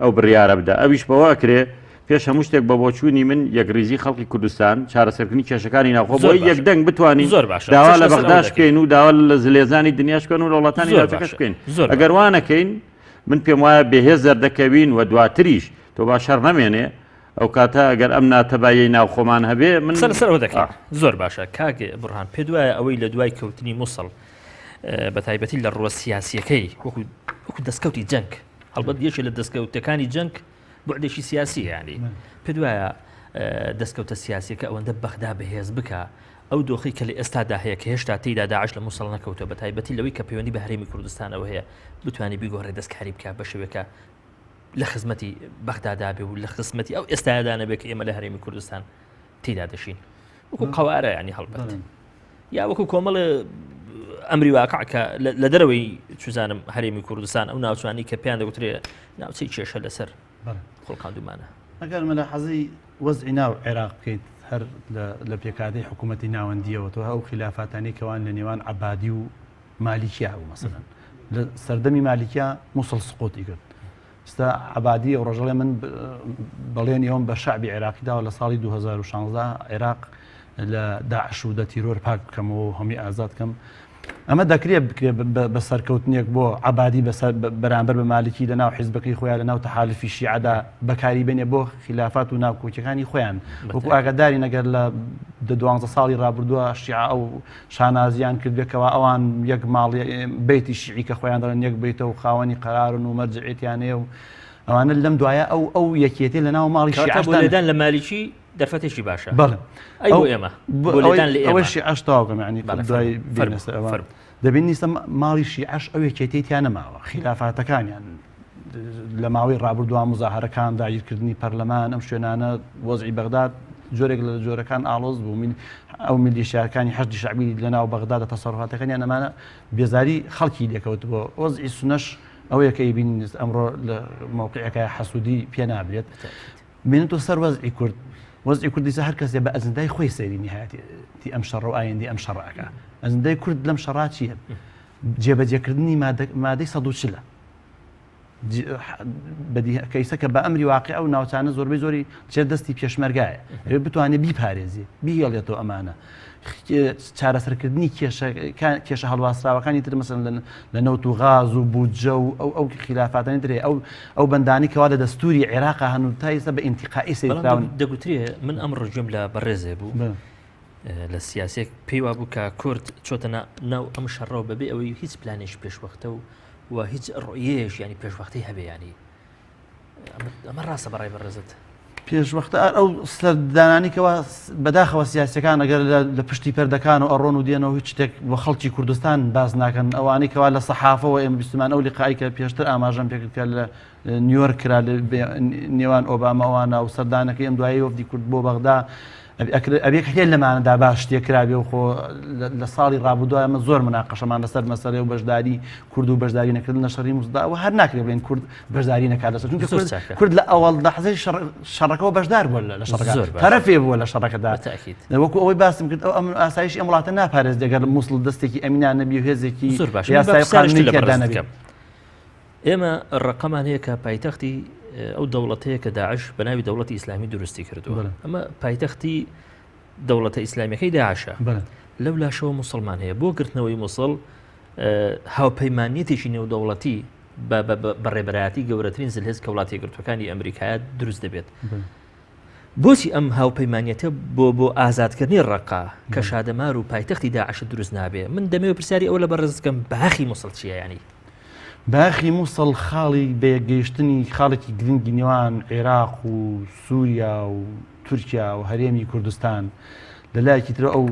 ئەو بڕیارە بدە ئەویش بەوە ئەکرێ پێش هەموو شتێک بە بۆچوونی من یەکڕیزی خەڵکی کوردستان چارەسەرکردنی کێشەکانی ناوخۆ بۆی یەکدەنگ بتوانین زۆر باشە داوا قسەش لە لەسەر ئەوە بەغداش دەکەین. بکەین و داوا لە زلێزانی دنیاش بکەن و لە وڵاتانی زۆر ناوچەکەش باشە بکەین زۆر ئەگەر باشە وا نەکەین من پێم وایە بێهێز دەردەکەوین و دواتریش تۆ با شەڕ نەمێنێ ئەو کاتە ئەگەر ئەم ناتەبایەی ناوخۆمان هەبێ من قسە لەسەر ئەوە دەکەین ئا. زۆر باشە کاک بڕهان پێت وایە ئەوەی لە دوای کەوتنی موسڵ بە تایبەتی لە ڕووە سیاسیەکەی وەکو وەکو دەستکەوتی جەنگ هەڵبەت یەکێ لە دەستکەوتەکانی جەنگ بعدێکی سیاسی ینی پێت وایە دەستکەوتە سیاسیەکە ئەوەندە بەغدا بەهێز بکە ئەو دۆخی کە لە ئێستادا هەیە کە هێشتا تێیدا داعش لە موسڵ نەکەوتووە بە تایبەتی لەوەی کە پەیوەندی بە هەرێمی کوردستانەوە هەیە بتوانێت بیگۆڕێ دەستکاری بکە بە شێوەیەکە لە خزمەتی بەغدادا بێ و لە خزمەتی ئەو ئێستادا نەبێت کە ئێمە لە هەرێمی کوردستان تێدا دەشین وەکو قەوارە ینی هەڵبەت یا وەکو کۆمەڵێ ئەمری واقع کە لە دەرەوەی چزانم هەرێمی کوردستان ئەو ناوچانی کە پێیان دەگوترێ ناوچەی کێشە لەسەر خوڵقاندومانە. ئەگەر مەلاحەزەی وەزعی ناو عێراق بکەیت هەر لە پێکهاتەی حکوومەتی ناوەندییەوە تۆ ئەو خیلافاتانەی کەوان لە نێوان عەبادی و مالیکیا بوو مەسەلەن لە سەردەمی مالیکیا موسڵ سقوتی کرد ئستا عەبادی ئەو ڕۆژەڵێ من بەڵێنی ئەوم بە شعبی عێراقی داوە لە ساڵی 2016 عێراق لە داعش و دە تیرۆر پاک بکەمەوە و هەمی ئازاد کەم ئەمە دەکرێت بکرێت بە سەرکەوتنێک بۆ عەبادی بەسەر بەرامبەر بە مالکی لە ناو حیزبەکەی خۆیان لە ناو تەحالفی شیعەدا بەکاری بێنێ بۆ خلافات و ناکۆکیەکانی خۆیان وەکو ئاگاداری نەگەر لە 12 ساڵی ڕابردووە شیعە ئەو شانازیان کردبێت کەوا ئەوان یەک ماڵ بیتی شیعی کە خۆیان دەڵێن یەک بیتە و خاوەنی قەرارن و مەرجعێتیان هەیە و ئەوانە لەم دوایە ئەو ئەو یەکێتی لە ناو ماڵی شیعەشدا لێدان لە مالیکی دەرفەتێکی باشە بەڵێ ئەی بۆ ئێمە بۆ لێدان لە ئێمە ئەوەی شیعەش تەواو کەم یعنی دوای بێنە سەر ئەوە دەبینی ئێستا ماڵی شیعەش ئەو یەکێتیی تیا نەماوە خیلافاتەکانیان لە ماوەی ڕابردووە مزاهرەکان داگیرکردنی پەرلەمان ئەم شوێنانە وەزعی بەغداد جۆرێک لە جۆرەکان ئاڵۆز بوو من ئەو میلیشیاکانی حەشدی شەعبی لە ناو بەغدادە تەسەروفاتەکانیان ئەمانە بێزاری خەڵکی لێکەوت بۆ وەزعی سونەش ئەوەیە کە ئەیبینین ئەمڕۆ لە مەوقعەکە حەسوودی پێ نابرێت بێنێتەوە سەر وەزعی کورد، وەزعی کورد دیسان هەر کەسێ بە ئەجندای خۆی سەیری نیهایەتی ئەم شەڕە و ئایندەی ئەم شەڕە ئەکا. ئەجندای کورد لەم شەڕا چییە؟ جێبەجێکردنی مادەی 140 کەیسە کە بە ئەمری واقع ئەو ناوچانە زۆربەی زۆری چێر دەستی پێشمەرگایە ئەوێ بتوانێت بیپارێزی بیهێڵێتەوە ئەمانە چارەسەرکردنی کێشە هەڵواسراوەکانی تر مەسەلەن لە نەوت و غاز و بودجە و ئەو ئەو خیلافاتانی ترێ ئەو ئەو بەندانی کەوا لە دەستوری عێراقا هەن و تا ئێستا بە ئینتیقائی سەیرکراون. دەگوترێ من ئەمڕۆ گوێم لە بەڕێزێ بوو لە سیاسێک پێی وابوو کە کورد چۆتە ناو ئەم شەڕەوە بەبێ ئەوەی هیچ پلانێکی پێشوەختە و و هیچ ڕۆیەیەش ینی پێشوەختەی هەبێ ینی ئەمە ڕاستە بەڕای بەڕێزت؟ پێشوەختە ئەو سەردانانی کەوا بەداخەوە سیاسەکان ئەگەر لە پشتی پەردەکان و ئەڕۆن و دێنەوە هیچ شتێک بۆ خەڵکی کوردستان باس ناکەن ئەوانەی کەوا لە سەحافەوە ئێمە بیستمان ئەو لقای کە پێشتر ئاماژەم پێکرد کە لە نیویۆرک کرا نێوان ئۆباماوانە و سەردانەکەی ئەم دوایی وەفدی کورد بۆ بەغدا ئەبێ هەیە لەمانەدا باش شتێک کرابێ و خۆ لە ساڵی ڕابردووە ئەمە زۆر مناقەشەمان لەسەر مەسەلەی و بەشداری کورد و بەشداری نەکردن لە شەڕی موسڵدا و هەر ناکرێ بڵێن کورد بەشداری نەکات لەسەر چونکە زۆر کورد چاکە. کورد لە ئەوەڵ لەحزەی شەڕەکەوە بەشدار بووە لە شەڕەکە زۆر باشە. تەرەفێ بووە لە شەڕەکەدا بەتەئکید. وەکو ئەوەی باسم کرد ئەو ئەمن و ئاسایشی ئەم وڵاتە ناپارێزرێ گەر موسڵ دەستێکی ئەمینا نەبی و هێزێکی زۆر باشە. من با یاسایی و پرسیارێکی قانونی لە تێدا بەڕێزت نەبی. بکەم. ئێمە ڕەقەمان هەیە کە پایتەختی ئەو دەوڵەتەیە کە داعش بە ناوی دەوڵەتی ئیسلامی دروستی کردووە ئەمە پایتەختی دەوڵەتە ئیسلامیەکەی داعشە لەو لاشەوە مسلمان هەیە بۆ گرتنەوەی موسڵ هاوپەیمانیەتێکی نێودەوڵەتی بە ڕێبەرایەتی گەورەترین زلهێز کە وڵاتی یەکگرتووەکانی ئەمریکایە دروست دەبێت. بۆچی ئەم هاوپەیمانیەتە بۆ بۆ ئازادکردنی ڕەقا کە شادەمار و پایتەختی داعش دروست نابێ من دەمەوێت پرسیاری ئەوە لە بەڕێزت بکەم باخی موسڵ چییە ینی؟ باخی موسڵ خاڵی بەیەکگەیشتنی خاڵێکی گرنگی نێوان عێراق و سووریا و تورکیا و هەرێمی کوردستان لە لایەکی ترەوە ئەو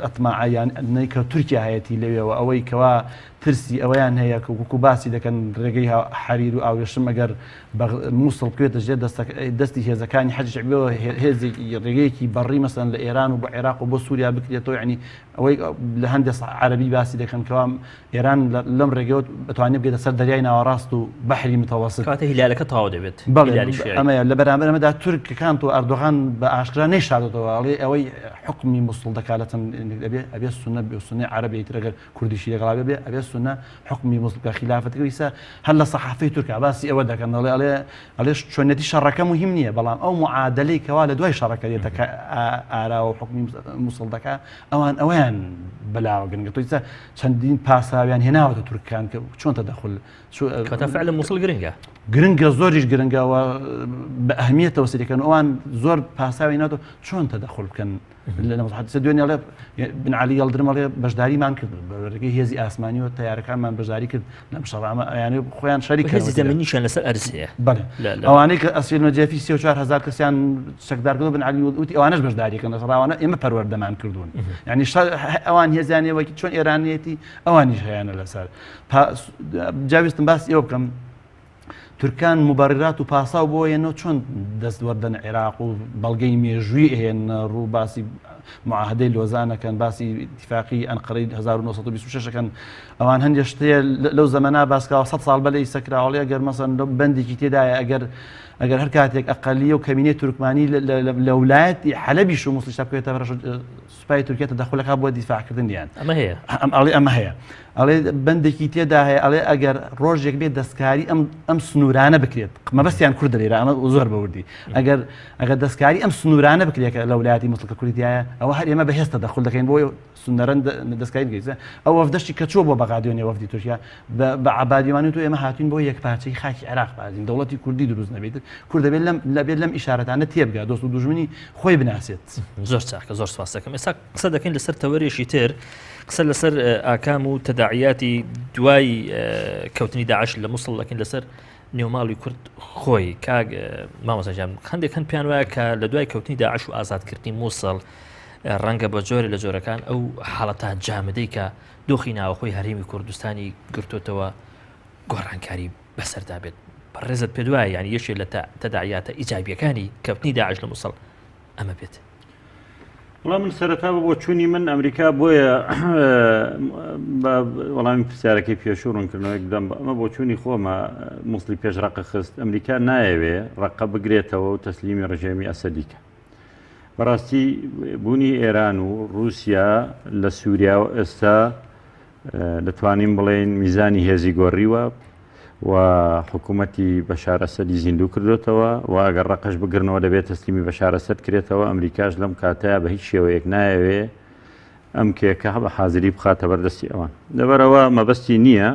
ئەتماعە یان ئەنەی کە تورکیا هەیەتی لەوێوە ئەوەی کەوا ترسی ئەوەیان هەیە کە وەکو باسی دەکەن ڕێگەی حەریر و ئاورێشم ئەگەر مووسڵ بکەوێتە ژێر دەستی هێزەکانی حەشدی شەعبیەوە هێزێکی ڕێگەیەکی بەڕی مەسەن لە ئێران و بۆ عێراق و بۆ سووریا بکرێتەوە یعنی ئەوەی لە هەندێک عەربی باسی دەکەن کەوا ئێران لەم ڕێگەوە بتوانێت بگێتە سەر دەریای ناوەڕاست و بەحری متەوەسط کاتە هیلالەکە تەواو دەبێت بەڵێ ئەمەیە لە بەرامبەر ئەمەدا تورکەکان تۆ ئەردۆغان بە ئاشکرا نەیشاردۆتەوە ئەڵێ ئەوەی حکومی موسڵ دەکات لە چەند ئەبێ ئەبێ سونە بێ سونەی عەرەبی تر ئەگەر کوردیشی لەگەڵا بێ ئەبێ سونە حکومی موسڵ بکە خیلافەتەکە ئیسا هەر لە سەحافەی تورکا باسی ئەوە دەکەن دەڵێ ئەڵێ ئەڵێ چۆنیەتی شەڕەکە مهم نییە بەڵام ئەو معادلەی کەوا لە دوای شەڕەکە دێتە ئاراوە و حکومی موسڵ دەکا ئەوان ئەویان بەلاوە گرنگە تۆ ئیسا چەندین پاساویان هێناوەتە تورکان کە چۆن تەدەخل کەواتە فعلا موسڵ گرنگە. گرنگە زۆریش گرنگە و بە ئەهمیەتەوە سەیرەکەن ئەوان زۆر پاساوی ناتۆ چۆن تەدەخل بکەن لە حدیسە دوێنێ ئەڵێ بن علی یڵدرم ئەڵێ بەشداریمان کرد بە ڕێگەی هێزی ئاسمانی و تەیارەکانمان بەشداری کرد لەم شەڕامە ئەیانێ خۆیان شەریک هێزی زەمینیشیان لەسەر ئەرز هەیە بەڵێ ئەوانەی کە ئەسیر نەجەفی 34000 کەسیان چەکدار کردو بن علی وتی ئەوانەش بەشداریکەن لەسەر ئەوانە ئێمە پەروەردەمان کردوون یعنی ئەوان هێزیان وەکی چۆن ئێرانیەتی ئەوانیش هەیانە لەسەر جا ویستم باسی ئەوە بکەم تورکان مبررات و پاساو بۆ یەنەوە چۆن دەست وەردەن عێراق و بەڵگەی مێژووی ئەهێنە ڕوو باسی معاهدەی لۆزانەکەن باسی اتفاقی ئەنقەرەی 1926 ەکەن ئەوان هەندێک شتەیە لەو زەمەنا باسکراوە 100 ساڵ بەلێ سەکراوەڵی ئەگەر مەسەن لەو بەندێکی تێدایە ئەگەر ئەگەر هەر کاتێک ئەقلیە و کەمینەی تورکمانی لە ولایەتی حەلەبیش و موسڵیش بکەوێتە بەر سوپای تورکیا تەدەخول ئەکات بۆ دیفاعکردن لیان. ئەمە هەیە. ئەم ئەڵێ ئەمە هەیە. ئەڵێ بەندێکی تێدا هەیە ئەڵێ ئەگەر ڕۆژێک بێت دەستکاری ئەم ئەم سنوورانە بکرێت مەبەستیان کوردە لێرە ئەمە زۆر بەوردی ئەگەر ئەگەر دەستکاری ئەم سنوورانە بکرێت کە لە ولایەتی موسڵ کە کوردیایە ئەوە هەر ئێمە بەهێز تەدەخول دەکەین بۆ سنەرەن دەستکاری بکەیت ئەو وەفدەشی کە چووە بۆ بەغادیۆنێ وەفدی تورکیا بە عەبادیوانی تۆ ئێمە هاتوین بۆ یەکپارچەی خاکی عێراق بازین دەوڵەتی کوردی دروست نەبێت کورد دەبێت لەم لەبێت لەم ئیشارەتانە تێبگا دۆست و دوژمنی خۆی بناسێت. زۆر چاکە زۆر سپاس دەکەم ئێستا قسە دەکەین لەسەر تەوەرێکی تر قسە لەسەر ئاکام و تەداعیاتی دوای کەوتنی داعش لە موسڵ دەکەین لەسەر نێوماڵی کورد خۆی کاک مامۆساجان هەندێک هەن پێیان وایە کە لە دوای کەوتنی داعش و ئازادکردنی مووسڵ ڕەنگە بە جۆرە لە جۆرەکان ئەو حاڵەتە جامدەی کە دۆخی ناوەخۆی هەرێمی کوردستانی گرتوتەوە گۆڕانکاری بەسەردا بێت بەڕێزت پێ دوایە یعنی یەکێ لە تەداعیاتە ئیجابیەکانی کەوتنی داعش لە موسڵ ئەمە بێت. وەڵا من سەرەتا بە بۆچوونی من ئەمریکا بۆیە بە وەڵامی پرسیارەکەی پێشوو ڕوونکردنەوەیەک بدەم ئەمە بۆچوونی خۆمە موسڵی پێش ڕەقە خست ئەمریکا نایەوێ ڕەقە بگرێتەوە و تەسلیمی ڕژێمی ئەسەدی کە بەڕاستی بوونی ئێران و رووسیا لە سووریا و ئێستا دەتوانین بڵێین میزانی هێزی گۆڕیوە و حکوومەتی بەشار ئەسەدی زیندوو کردوێتەوە و ئەگەر ڕقش بگرنەوە دەبێت تەسلیمی بەشار ئەسەد کرێتەوە ئەمریکاش لەم کاتەیە بە هیچ شێوەیەک نایەوێ ئەم کێکە بە حازری بخاتە بەردەستی ئەوان لەبەرەوە مەبەستی نییە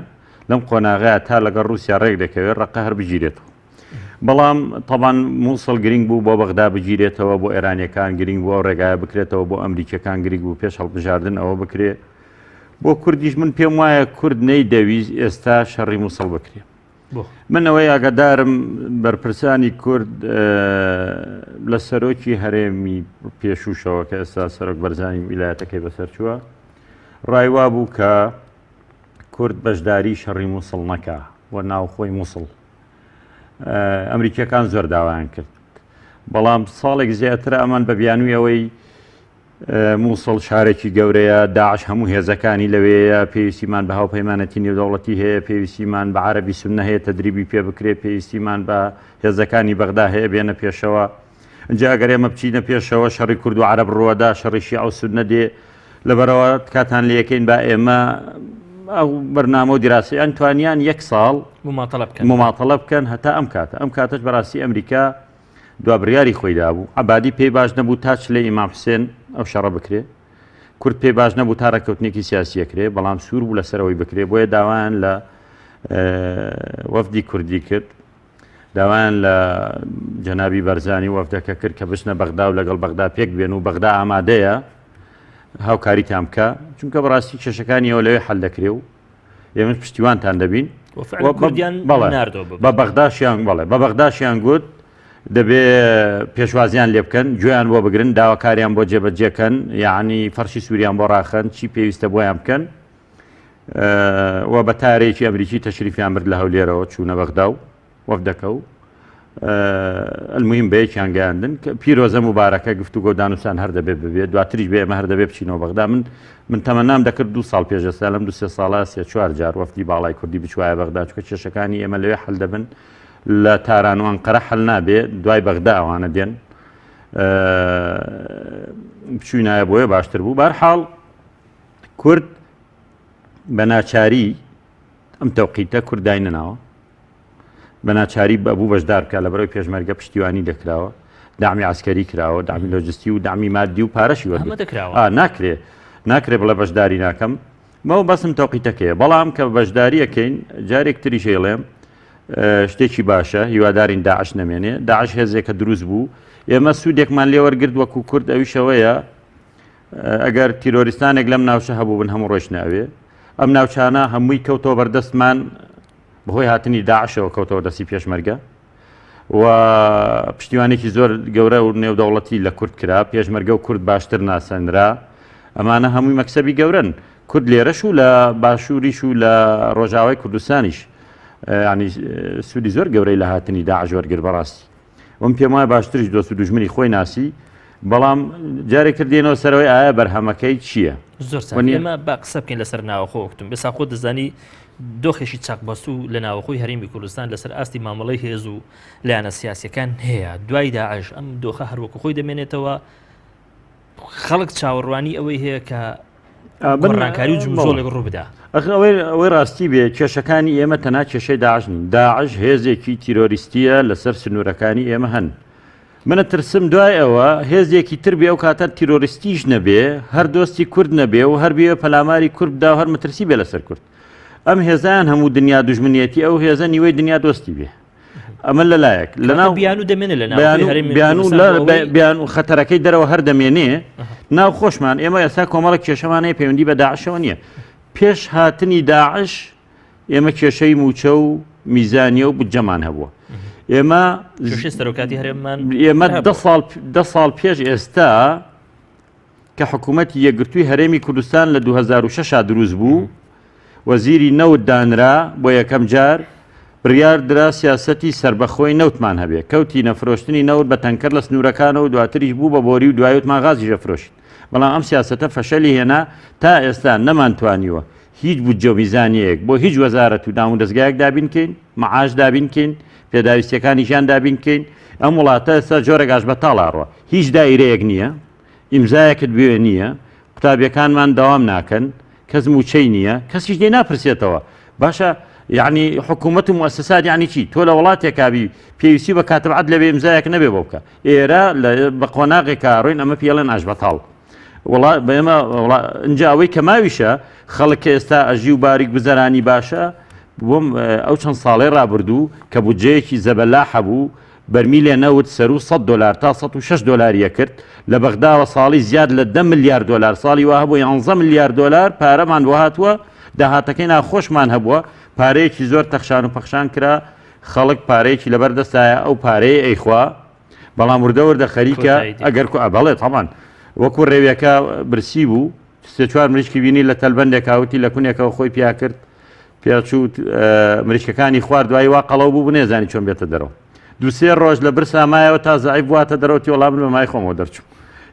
لەم قۆناغەیە تا لەگەڵ رووسیا ڕێک دەکەوێت ڕقە هەر بگیرێتەوە بەڵام تەبان مووسڵ گرنگ بوو بۆ بەغدا بگیرێتەوە بۆ ئێرانیەکان گرنگ بوو ئەو ڕێگایە بکرێتەوە بۆ ئەمریکیەکان گرنگ بوو پێش هەڵبژاردن ئەوە بکرێ بۆ کوردیش من پێم وایە کورد نەیدەویست ئێستا شەڕی مووسڵ بکرێ من ئەوەی ئاگادارم بەرپرسانی کورد لە سەرۆکی هەرێمی پێشوشەوە کە ئێستا سەرۆک بەرزانی ویلایەتەکەی بەسەر چووە ڕای وابوو کە کورد بەشداری شەڕی مووسڵ نەکا و ناوخۆی مووسڵ ئەمریکیەکان زۆر داوایان کرد بەڵام ساڵێک زیاتر ئەمان بە بیانوی ئەوەی مووسڵ شارێکی گەورەیە داعش هەموو هێزەکانی لەوەیە پێویستیمان بە هاوپەیمانەتی نێودەوڵەتی هەیە پێویستیمان بە عربی سنە هەیە تدریبی پێ بکرێت پێویستیمان بە هێزەکانی بەغدا هەیە بێنە پێشەوە ئینجا ئەگەر ئێمە بچینە پێشەوە شەڕی کورد و عەرەب ڕووەدا شەڕی شیعە و سوننە دێ لەبەرەوە تکاتان لێکەین با ئێمە ئەو بەرنامە و دیراسەیان توانیان یەک ساڵ مماتەڵە بکەن مماتەڵە بکەن هەتا ئەم کاتە ئەم کاتەش بەڕاستی ئەمریکا دوا بڕیاری خۆی دابوو عەبادی پێی باش نەبوو تا چلەی ئیمام حسێن ئەو شەڕە بکرێ کورد پێی باش نەبوو تا ڕێککەوتنێکی سیاسیە کرێ بەڵام سوور بوو لەسەرەوەی بکرێ بۆیە داوایان لە وەفدی کوردی کرد داوایان لە جەنابی بەرزانی وەفدەکە کرد کە بچنە بەغدا و لەگەڵ بەغدا پێک بێن و بەغدا ئامادەیە هاوکاریتان بکە چونکە بەڕاستی کێشەکانی ئەوە لەوێ حل دەکرێ و ئێمە پشتیوانتان دەبین بە بەغداشیان بەڵێ بە بەغداشیان گوت دەبێ پێشوازیان لێ بکەن گوێیان بۆ بگرن داواکاریان بۆ جێبەجێکەن یعنی فەرشی سووریان بۆ ڕاخەن چی پێویستە بۆیان بکەن. و بە تارێکی ئەمریکی تەشریفیان برد لە هەولێرەوە چوونە بەغدا و وەفدەکە و المهم بە یەکیان گەیاندن کە پیرۆزە موبارەکە گفتوگۆ دانوسان هەر دەبێ ببێت دواتریش بێ ئێمە هەر دەبێ بچینەوە بەغدا من من تەمەنام دەکرد دوو ساڵ پێش ئێستا لەم دو سێ ساڵە سێ چوار جار وەفدی باڵای کوردی بچوایە بەغدا چونکە کێشەکانی ئێمە لەوێ حل دەبن لە تاران و ئەنقەرە حل نابێ دوای بەغدا ئەوانە دێن بچوینایە بۆیە باشتر بوو بارحاڵ کورد بە ناچاری ئەم تەوقیتە کورد داینەناوە بە ناچاری بەبوو بەشدار بکە لە بەرەوەی پێشمەرگە پشتیوانی دەکراوە دامی عسکەری کراوە دامی لۆجستی و دامی مادی و پارەشی وەرگرتراوە ناکرێ ناکرێ بڵێ بەشداری ناکەم مەوە بەسم تەوقیتەکەیە بەڵام کە بەشداریەکەین جارێک تریش ئەیڵێم شتێکی باشە هیوادارین داعش نەمێنێ داعش هێزێکە دروست بوو ئێمە سوودێکمان لێوەرگرت وەکو کورد ئەویشەوەیە ئەگەر تیرۆریستانێک لەم ناوچە هەبوو بن هەموو ڕۆیشتنە ئەوێ ئەم ناوچانە هەمووی کەوتەوە بەردەستمان بەهۆی هاتنی داعشەوە کەوتەوە دەستی پێشمەرگە و پشتیوانێکی زۆر گەورە و نێودەوڵەتی لە کورد کرا پێشمەرگە و کورد باشتر ناسەنرا ئەمانە هەمووی مەکسەبی گەورن کورد لێرەش و لە باشووریش و لە ڕۆژاوای کوردستانیش ینی سوودی زۆر گەورەی لە هاتنی داعش وەرگر بەڕاستی وم پێم وایە باشتریش دۆست و دوژمنی خۆی ناسی بەڵام جارێک تر دێنەوە سەرەوەی ئایا بەرهەمەکەی چییە؟ زۆر چاک ئێمە با قسە بکەین لەسەر ناوەخۆ وەکتم بێسا خۆت دەزانی دۆخێکی چەقبەستوو لە ناوەخۆی هەرێمی کوردستان لەسەر ئاستی مامەڵەی هێز و لایەنە سیاسیەکان هەیە دوای داعش ئەم دۆخە هەروەکو خۆی دەمێنێتەوە خەڵک چاوەڕوانی ئەوەی هەیە کە گۆڕانکاری و جموجۆڵێک ڕوو بدا. ئەخر ئەوەی ئەوەی ڕاستی بێ کێشەکانی ئێمە تەنها کێشەی داعش نین داعش هێزێکی تیرۆریستیە لەسەر سنوورەکانی ئێمە هەن منە ترسم دوای ئەوە هێزێکی تر بێ ئەو کاتە تیرۆریستیش نەبێ هەر دۆستی کورد نەبێ و هەر بێ پەلاماری کورد بدا و هەر مەترسی بێ لەسەر کورد ئەم هێزیان هەموو دنیا دوژمنیەتی ئەو هێزە نیوەی دنیا دۆستی بێ ئەمە لەلایەک لەناو بیان و دەمێنێ لە بیان و خەتەرەکەی دەرەوە هەر دەمێنێ ناو خۆشمان ئێمە ئێستا کۆمەڵە کێشەمانەیە پەیوەندی بە داعشەوە نییە پێش هاتنی داعش ئێمە کێشەی موچە و میزانیە و بودجەمان هەبووە ئێمە سەرۆکاتی هەرێممان ئێمە دە ساڵ دە ساڵ پێش ئێستا کە حکوومەتی یەکگرتووی هەرێمی کوردستان لە 2006 دروست بوو وەزیری نەوت دانرا بۆ یەکەم جار بڕیار درا سیاسەتی سەربەخۆی نەوتمان هەبێ کەوتینە فرۆشتنی نەوت بە تەنکەر لە سنوورەکانەوە دواتریش بوو بە بۆری و دوای وتمان غازیش ئەفرۆشین بەڵام ئەم سیاسەتە فەشەلی هێنا تا ئێستا نەمانتوانیوە هیچ بودجە و میزانیەیەک بۆ هیچ وەزارەت و دامودەزگایەک دابین کەین مەعاش دابین کەین پێداویستیەکانی ژیان دابین کەین ئەم وڵاتە ئێستا جۆرێک ئاشبەتاڵ ئەڕوا هیچ دایرەیەک نییە ئیمزایەکت بوێ نییە قوتابیەکانمان دەوام ناکەن کەس موچەی نییە کەسیش لێ ناپرسێتەوە باشە یعنی حکوومەت و موسسات یعنی چی تۆ لە وڵاتێکابی پێویستی بە کاتب عەدل لەبێ ئیمزایەک نەبێ بۆ بکە ئێرە بە قۆناغێکا ڕۆین ئەمە پێڵێن ئاشبەتاڵ وڵا بەێمە ئینجا ئەوەی کە ماویشە خەڵک کە ئێستا ئەژی و باریک گوزەرانی باشە بۆم ئەو چەند ساڵەی ڕابردوو کە بودجەیەکی زەبەلاح هەبوو بەرمیلێ نەوت سەروو 100 دۆلار تا 106 دۆلاری ئەکرد لە بەغداوە ساڵی زیاد لە 10 ملیار دۆلار ساڵی وا هەبوو 11 ملیار دۆلار پارەمان بۆ هاتووە داهاتەکەی ناخۆشمان هەبووە پارەیەکی زۆر تەخشان و پەخشان کرا خەڵک پارەیەکی لەبەر دەستایە ئەو پارەیە ئەیخوا بەڵام وردە وردە خەریکە ئەگەر کو بەڵێ تاوان وەکو ڕێویەکە برسی بوو سێ چوار مریشکی بینی لە تەلبەندێک هاوتی لە کونێکەوە خۆی پیا کرد پیاچوو مریشکەکانی خوارد دوایی وا قەڵەو بوو نێزانی چۆن بێتە دەرەوە دوسێ ڕۆژ لە برسا مایەوە تا زعیف بواتە دەرەوە تیۆڵا من بە مای خۆمەوە دەرچوو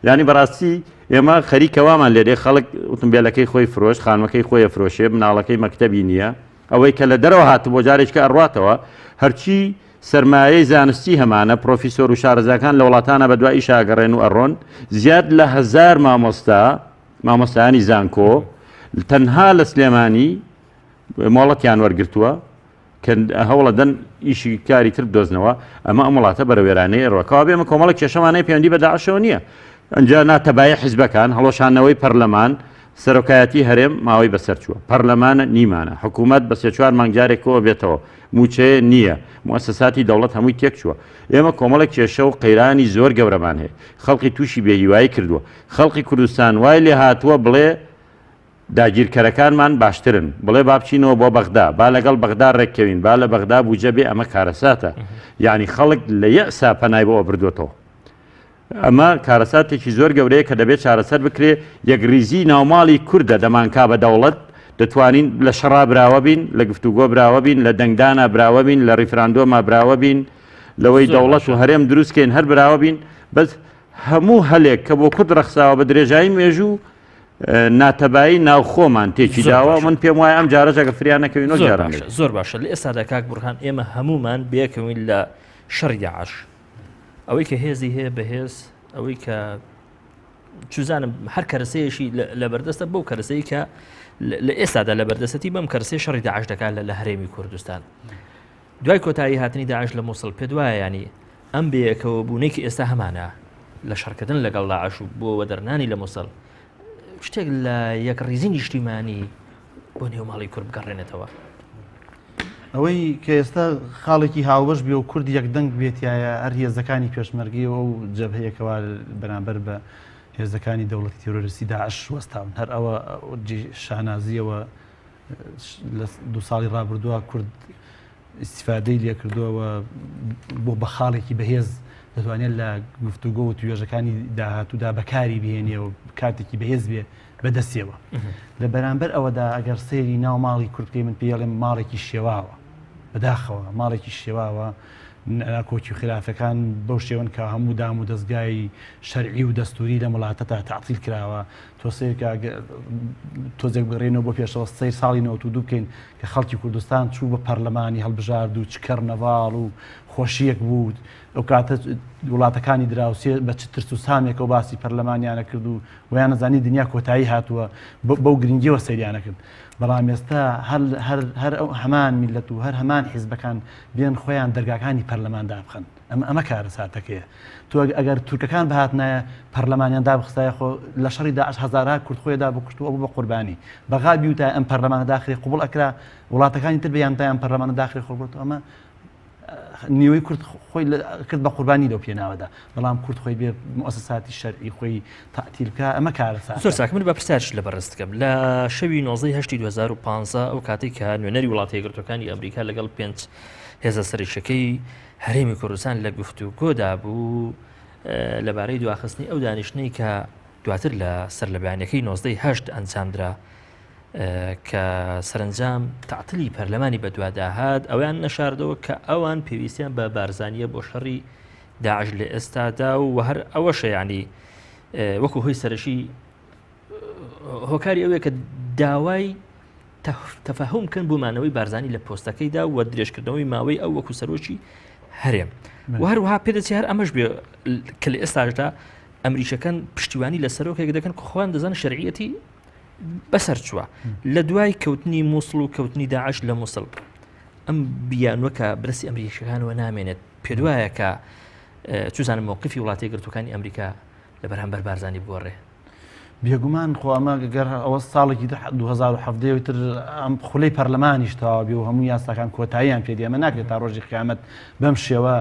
ینی بەڕاستی ئێمە خەریکە وامان لێرێ خەڵک ئوتومبیلەکەی خۆی فرۆشت خانمەکەی خۆی فرۆشێ مناڵەکەی مەکتەبی نییە ئەوەی کە لە دەرەوە هاتبوو جارێکە ئەڕاتەوە هەرچی سەرمایەی زانستی هەمانە، پڕۆفیسۆر و شارەزاکان لە وڵاتانا بەدوای ئیشا ئەگەڕێن و ئەڕۆن، زیاد لە هەزار مامۆستا، مامۆستایانی زانکۆ تەنها لە سلێمانی مۆڵەتیان وەرگرتووە کە هەوڵەدەن ئیشی کاری تر بدۆزنەوە، ئەمە ئەم وڵاتە بەرە وێرانەیە ئەڕوا. کەوابێ ئێمە کۆمەڵێک کێشەمان هەیە پەیوەندی بە داعشەوە نییە. ئەنجا ناتەبایی حیزبەکان، هەڵوەشاندنەوەی پەرلەمان، سەرۆکایەتی هەرێم ماوەی بەسەر چووە، پەرلەمان نیمانە، حکوومەت بە سێ چوار مانگ جارێک کۆئەبێتەوە، مووچەیە نییە، موئەسەساتی دەوڵەت هەمووی تێکچووە. ئێمە کۆمەڵێک کێشە و قەیرانی زۆر گەورەمان هەیە. خەڵکی تووشی بێهیوایی کردووە. خەڵکی کوردستان وای لێهاتووە بڵێ داگیرکەرەکانمان باشترن، بڵێ با بچینەوە بۆ بەغدا، با لەگەڵ بەغدا رێککەوین، با لە بەغدا بوجە بێ، ئەمە کارەساتە. یانی خەڵک لە یەئسا پەنای بۆ ئەوە بردووەتەوە. ئەمە کارەساتێکی زۆر گەورەیە کە دەبێت چارەسەر بکرێ، یەکریزی ناوماڵی کوردە دەمانکا بە دەوڵەت، دەتوانین لە شەڕا براوە بین، لە گفتوگۆ براوە بین، لە دەنگدانا براوە بین، لە ڕیفراندۆما براوە بین، لەوەی دەوڵەت و هەرێم دروست کەین هەر براوە بین، بەس هەموو هەلێک کە بۆ کورد ڕەخساوە بە درێژایی مێژوو ناتەبایی ناوخۆمان تێکی داوە، من پێم وایە ئەم جارەش ئەگەر فریا نەکەوین وەک جاران دەبێت. زۆر باشە لە ئێستادا کاک بورهان ئێمە هەموومان بێکەوین لە شەڕی داعش ئەوەی کە هێزی هەیە بەهێز ئەوەی کە چزانم هەر کەرەسەیەشی لە بەردەستە بەو کەرەسەی کە لە ئێستادا لە بەردەستی بەم کەرسەی شەڕی داعش دەکات لە هەرێمی کوردستان دوای کۆتایی هاتنی داعش لە مووسڵ پێ دوایە ینی ئەم بەیەکەوە بوونێکی ئێستا هەمانە لە شەڕکردن لەگەڵ داعش و بۆ وەدەرنانی لە مووسڵ شتێک لە یەک ڕیزی نیشتیمانی بۆ نێو ماڵی کورد بگەڕێنێتەوە. ئەوەی کە ئێستا خاڵێکی هاوبەش بێ و کورد یەکدەنگ بێتایە هەر هێزەکانی پێشمەرگەی و ئەو جەبهەیەکەوە بەرامبەر بە هێزەکانی دەوڵەتی تیرۆریستی داعش وەستاون هەر ئەوە شانازیەوە لە دو ساڵی ڕابردووە کورد ئیسیفادەی لێکردووە و بۆ بە خاڵێکی بەهێز دەتوانێت لە گفتوگۆ و توێژەکانی داهاتوودا بەکاری بهێنێ و کارتێکی بەهێز بێ بەدەستیەوە. لە بەرامبەر ئەوەدا ئەگەر سەیری ناو ماڵی کورد بکەی من پێی ئەڵێم ماڵێکی شێواوە. بەداخەوە ماڵێکی شێواوە ناکۆکی و خلافەکان بەو شێوەن کە هەموو دام و دەستگای شەرعی و دەستوری لەم وڵاتەدا تەعتیل کراوە. تۆ سەیرکە تۆزێک بگەڕێینەوە بۆ پێشەوە سەیر ساڵی 92 بکەین کە خەڵکی کوردستان چوو بە پەرلەمانی هەڵبژارد و چ کەرنەڤاڵ و خۆشیەک بوو ئەو کاتە وڵاتەکانی دراوسێ بە چ ترس و سامێکەوە باسی پەرلەمانیانە کرد و ویانەزانی دنیا کۆتایی هاتووە بەو گرنگیەوە سەیریانە کرد بەڵام ئێستا هەر ئەو هەمان میلەت و هەر هەمان حیزبەکان بێن خۆیان دەرگاکانی پەرلەمان دابخەن ئەمە ئەمە کارەساتەکەیە تۆ ئەگەر تورکەکان بهاتنایە پەرلەمانیان دابخستایە خۆ لە شەڕی داعش هەزارها کورد خۆی دا بکوشت و ئەبوو بە قوربانی بەغا بیوتایە ئەم پەرلەمانە داخرێ قبوڵ ئەکرا وڵاتەکانی تر بیانتایە ئەم پەرلەمانە داخرێ خۆ ئەمە نیوەی کورد خۆی کرد بە قوربانی لەو پێناوەدا بەڵام کورد خۆی بێ موسساتی شەرعی خۆی تەعتیل بکە ئەمە کارەساتە. زۆر چاک من بە پرسیارش لە بەڕێزت بکەم لە شەوی 19 هەشتی 2015 ئەو کاتێک کە نوێنەری وڵاتە یەکگرتووەکانی ئەمریکا لەگەڵ پێنج هێزە سەرەکیەکەی هەرێمی کوردستان لە گفتوگۆدا بوو لەبارەی دواخستنی ئەو دانیشتنەی کە دواتر لە سەر لە بەیانەکەی 19 هەشت ئەنجامدرا کە سەرنجام تعتلی پەرلەمانی بەدواداهات ئەویان نەشاردەوە کە ئەوان پێویستیان بە بارزانیە بۆ شەڕی داعش لە ئێستادا و هەر ئەوەشە ینی وەکو هۆی سەرەکی هۆکاری ئەوەیە کە داوای تەفاهم کەن بۆ مانەوەی بارزانی لە پۆستەکەیدا و درێژکردنەوەی ماوەی ئەو وەکو سەرۆکی هەرێم و هەروەها پێدەچێ هەر ئەمەش بێ کە لە ئێستاشدا ئەمریکەکان پشتیوانی لە سەرۆکێک دەکەن کە خۆیان دەزان شەرعیەتی بەسەر چووە لە دوای کەوتنی مووسڵ و کەوتنی داعش لە مووسڵ ئەم بیانوە کە برسی ئەمریکەکانەوە نامێنێت پێدوایە کە چزانم مووقفی وڵاتی گرتوەکانی ئەمریکا لە بەرامبەر بارزانی بگۆڕێ. بێگومان خۆ ئەمە گەر ئەوە ساڵێکی تر 2017 تر ئەم خولەی پەرلەمانیش تەواو بێ و هەموو یاساکان کۆتاییان پێ دێ ئەمە ناکرێت تا ڕۆژی قیامەت بەم شێوە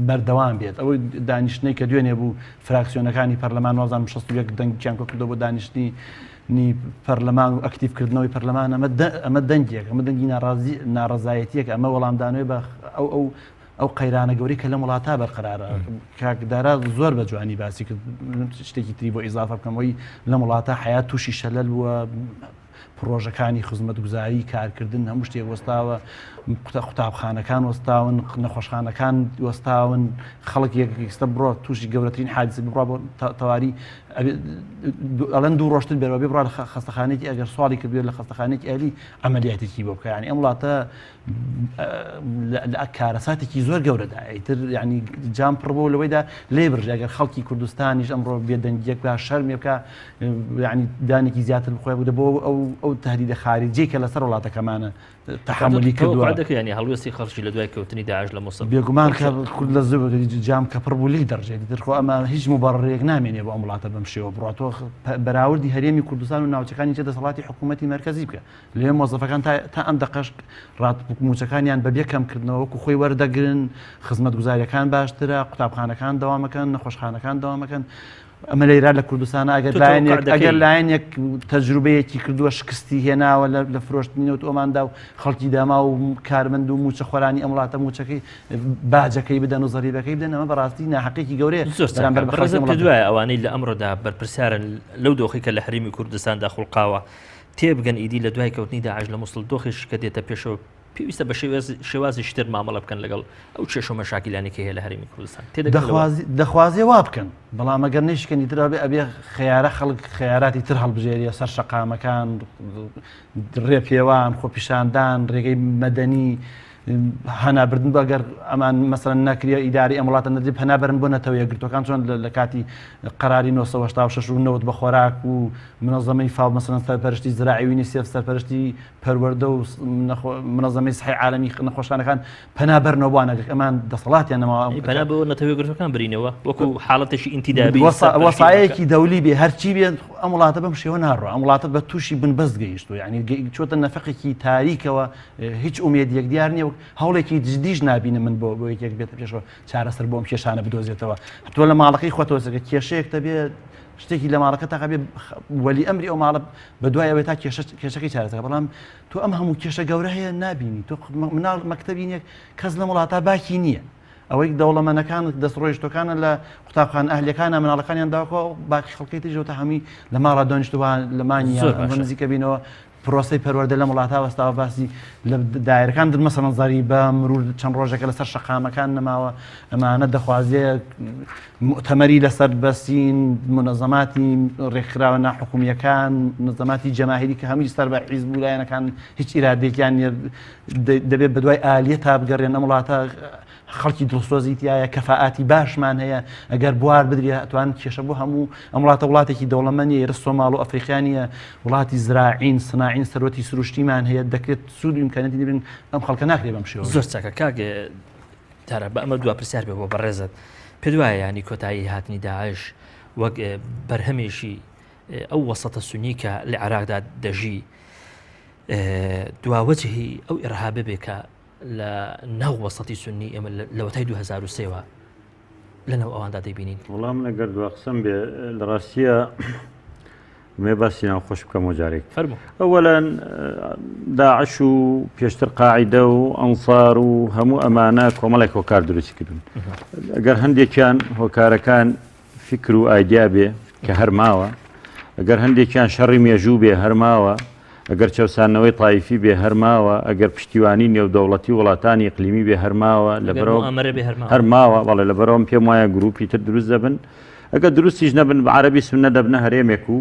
بەردەوام بێت ئەوەی دانیشتنەی کە دوێنێ بوو فراکسیۆنەکانی پەرلەمان وازانم 61 دەنگیان کۆ کردەوە بۆ دانیشتنی نی پەرلەمان و ئەکتیڤکردنەوەی پەرلەمان ئەمە ئەمە دەنگێک ئەمە دەنگی ناڕازی ناڕەزایەتیەک ئەمە وەڵامدانەوەی بە ئەو ئەو ئەو قەیرانە گەورەی کە لەم وڵاتە بەرقەرارە کاک دارا زۆر بە جوانی باسی کرد شتێکی تری بۆ ئیزافە بکەمەوەی لەم وڵاتە حیات تووشی شەلەل بووە پڕۆژەکانی خزمەتگوزاری کارکردن هەموو شتێک وەستاوە قوتابخانەکان وەستاون نەخۆشخانەکان وەستاون خەڵک یەکستە بڕۆ تووشی گەورەترین حادیسە بڕا بۆ تەواری ئەڵەن دوو ڕۆشتن بێرەوە بێ بڕا لە خەستەخانێکی ئەگەر سواڵی کردوێت لە خەستەخانێکی ئەلی عملیاتێکی بۆ بکە ینی ئەم وڵاتە لە کارەساتێکی زۆر گەورەدا ئیتر ینی جام پڕ بوو لەوەیدا لێ برژ ئەگەر خەڵکی کوردستانیش ئەمڕۆ بێدەنگیەک بکە شەرمێ بکە ینی دانێکی زیاتر بخۆی بودە بۆ ئەو ئەو تهدیدە خارجی کە لەسەر وڵاتەکەمانە تەحملی کردووە دەکەیانی هەڵوێستی خەڵکی لە دوای کەوتنی داعش لە موسڵ بێگومان کە کورد لە زۆر جام کە پڕ بوو لێی دەڕژێت تر خۆ ئەمە هیچ مبەڕێک نامێنێ بۆ ئەم وڵاتە بەم شێوە بڕاتەوە بەراوردی هەرێمی کوردستان و ناوچەکانی چێ دەسەڵاتی حکوومەتی مەرکەزی بکە لێ مۆزەفەکان تا ئەم دەقەش ڕات موچەکانیان بەبێ کەمکردنەوە وەکو خۆی وەردەگرن، خزمەتگوزاریەکان باشترە، قوتابخانەکان دەوامەکەن، نەخۆشخانەکان دەوامەکەن. ئەمە لەیرا لە کوردستانە ئەگەر لایەنێک ئەگەر لایەنێک تەجروبەیەکی کردووە شکستی هێناوە لە فرۆشتنی نەوت ئۆماندا و خەڵکی داما و کارمەند و موچەخۆرانی ئەم وڵاتە موچەکەی باجەکەی بدەن و زەریبەکەی بدەن ئەمە بەڕاستی ناحەقێکی گەورەیە زۆر بەرامبەر بە خەڵکی ئەم وڵاتە. دوایە ئەوانەی لە ئەمڕۆدا بەرپرسیارن لەو دۆخی کە لە هەرێمی کوردستاندا خوڵقاوە. تێبگەن ئیدی لە دوای کەوتنی داعش لە موسڵ دۆخێکی کە دێتە پێشەوە پێویستە بە شێوازێکی تر مامەڵە بکەن لەگەڵ ئەو کێشە و مەشاکیلانەی کە هەیە لە هەرێمی کوردستان؟ تێدەگەن لەوە؟ دەخوازێ وا بکەن، بەڵام ئەگەر نەیشکەنی تر ئەبێ ئەبێ خەیارە خەڵک خەیاراتی تر هەڵبژێریە سەر شەقامەکان، ڕێپێوان، خۆپیشاندان، ڕێگەی مەدەنی، هەنابردن بۆ ئەگەر ئەمان مەسەلەن نەکرێ ئیداری ئەم وڵاتە نەدرێ پەنا بەرن بۆ نەتەوە یەکگرتووەکان چۆن لە کاتی قەراری 986 و نەوت بە خۆراک و منەزەمەی فاو مەسەلەن سەرپەرشتی زراعی و یونیسێف سەرپەرشتی پەروەردە و منەزەمەی سحی عالەمی نەخۆشخانەکان پەنا بەرنەوە بۆ ئەگەر ئەمان دەسەڵاتیان نەماوە پەنا بۆ نەتەوە یەکگرتووەکان برینەوە وەکو حاڵەتێکی ئینتیدابی وەسایەکی دەولی بێ هەرچی بێ ئەم وڵاتە بەم شێوە ناڕۆ ئەم وڵاتە بە تووشی بنبەست گەیشتووە یعنی چۆتە نەفەقێکی تاریکەوە هیچ ئومێدیەک دیار نییە و هەوڵێکی جدیش نابینم من بۆ بۆ یەکێک بێتە پێشەوە چارەسەر بۆ ئەم کێشانە بدۆزێتەوە تۆ لە ماڵەکەی خۆتەوە سەگە کێشەیەک دەبێ شتێکی لە ماڵەکە تاقە بێ وەلی ئەمری ئەو ماڵە بە دوای ئەوەی تا کێشە کێشەکەی چارەسەر بەڵام تۆ ئەم هەموو کێشە گەورە هەیە نابینی تۆ مناڵ مەکتەبی نییە کەس لەم وڵاتە باکی نییە ئەوەی دەوڵەمەنەکان دەستڕۆیشتەکانە لە قوتابخانە ئەهلیەکانە مناڵەکانیان داکۆ باقی خەڵکی تریشەوە تا هەمووی لە ماڵا دانیشتووان لە مانی زۆر باشە. نزیکە بینەوە پرۆسەی پەروەردە لەم وڵاتە وەستاوە باسی لە دایرەکان در مەسەلەن زەریبە مرور چەند ڕۆژێکە لەسەر شەقامەکان نەماوە ئەمانە دەخوازێ مؤتەمەری لەسەر بەسین منەزەماتی ڕێکخراوە ناحکومیەکان منەزەماتی جەماهیری کە هەمووی سەر بە حیزب و لایەنەکان هیچ ئیرادێکیان نییە دەبێت بەدوای ئالیە تا بگەڕێن ئەم وڵاتە خەڵکی دڵسۆزی تایە کەفاتی باشمان هەیە ئەگەر بوار بدرێ ئەتوان کێشە بۆ هەموو ئەم وڵاتە وڵاتێکی دەوڵەمەند نیە سۆماڵ و ئەفریقیا نیە وڵاتی زراعین سناعین سەروەتی سروشتیمان هەیە دەکرێت سوود و ئیمکانیاتی بن ئەم خەڵکە ناکرێت بەم شێوە زۆر چاکە کاک تارا بە ئەمە دوا پرسیار بێ بۆ بەڕێزت پێت وایە ینی کۆتایی هاتنی داعش وەک بەرهەمێکی ئەو وەسەتە سونی کە لە عێراقدا دەژی دواوەجهی ئەو ئێرهابە بێ کە لە ناو وەسەتی سوننی ئێمە لەوەتای 2003 وە لە ناو ئەواندا دەیبینین. وەڵا من ئەگەر دوا قسەم بێ لە ڕاستیە مێ باسی ناو خۆش بکەمەوە جارێک. فەرموو. ئەوەلەن داعش و پێشتر قاعیدە و ئەنسار و هەموو ئەمانە کۆمەڵێک هۆکار دروستی کردن. ئەگەر هەندێکیان هۆکارەکان فیکر و ئایدیا بێ کە هەر ماوە، ئەگەر هەندێکیان شەڕی مێژوو بێ هەر ماوە، ئەگەر چەوساندنەوەی تایفی بێ هەر ماوە، ئەگەر پشتیوانی نێودەوڵەتی وڵاتانی ئیقلیمی بێ هەر ماوە، لەبەرئەوە هەر ماوە، بەڵێ لەبەرئەوە من پێم وایە گرووپی تر دروست دەبن، ئەگەر دروستیش نەبن بە عەرەبی سوننە دەبنە هەرێمێک و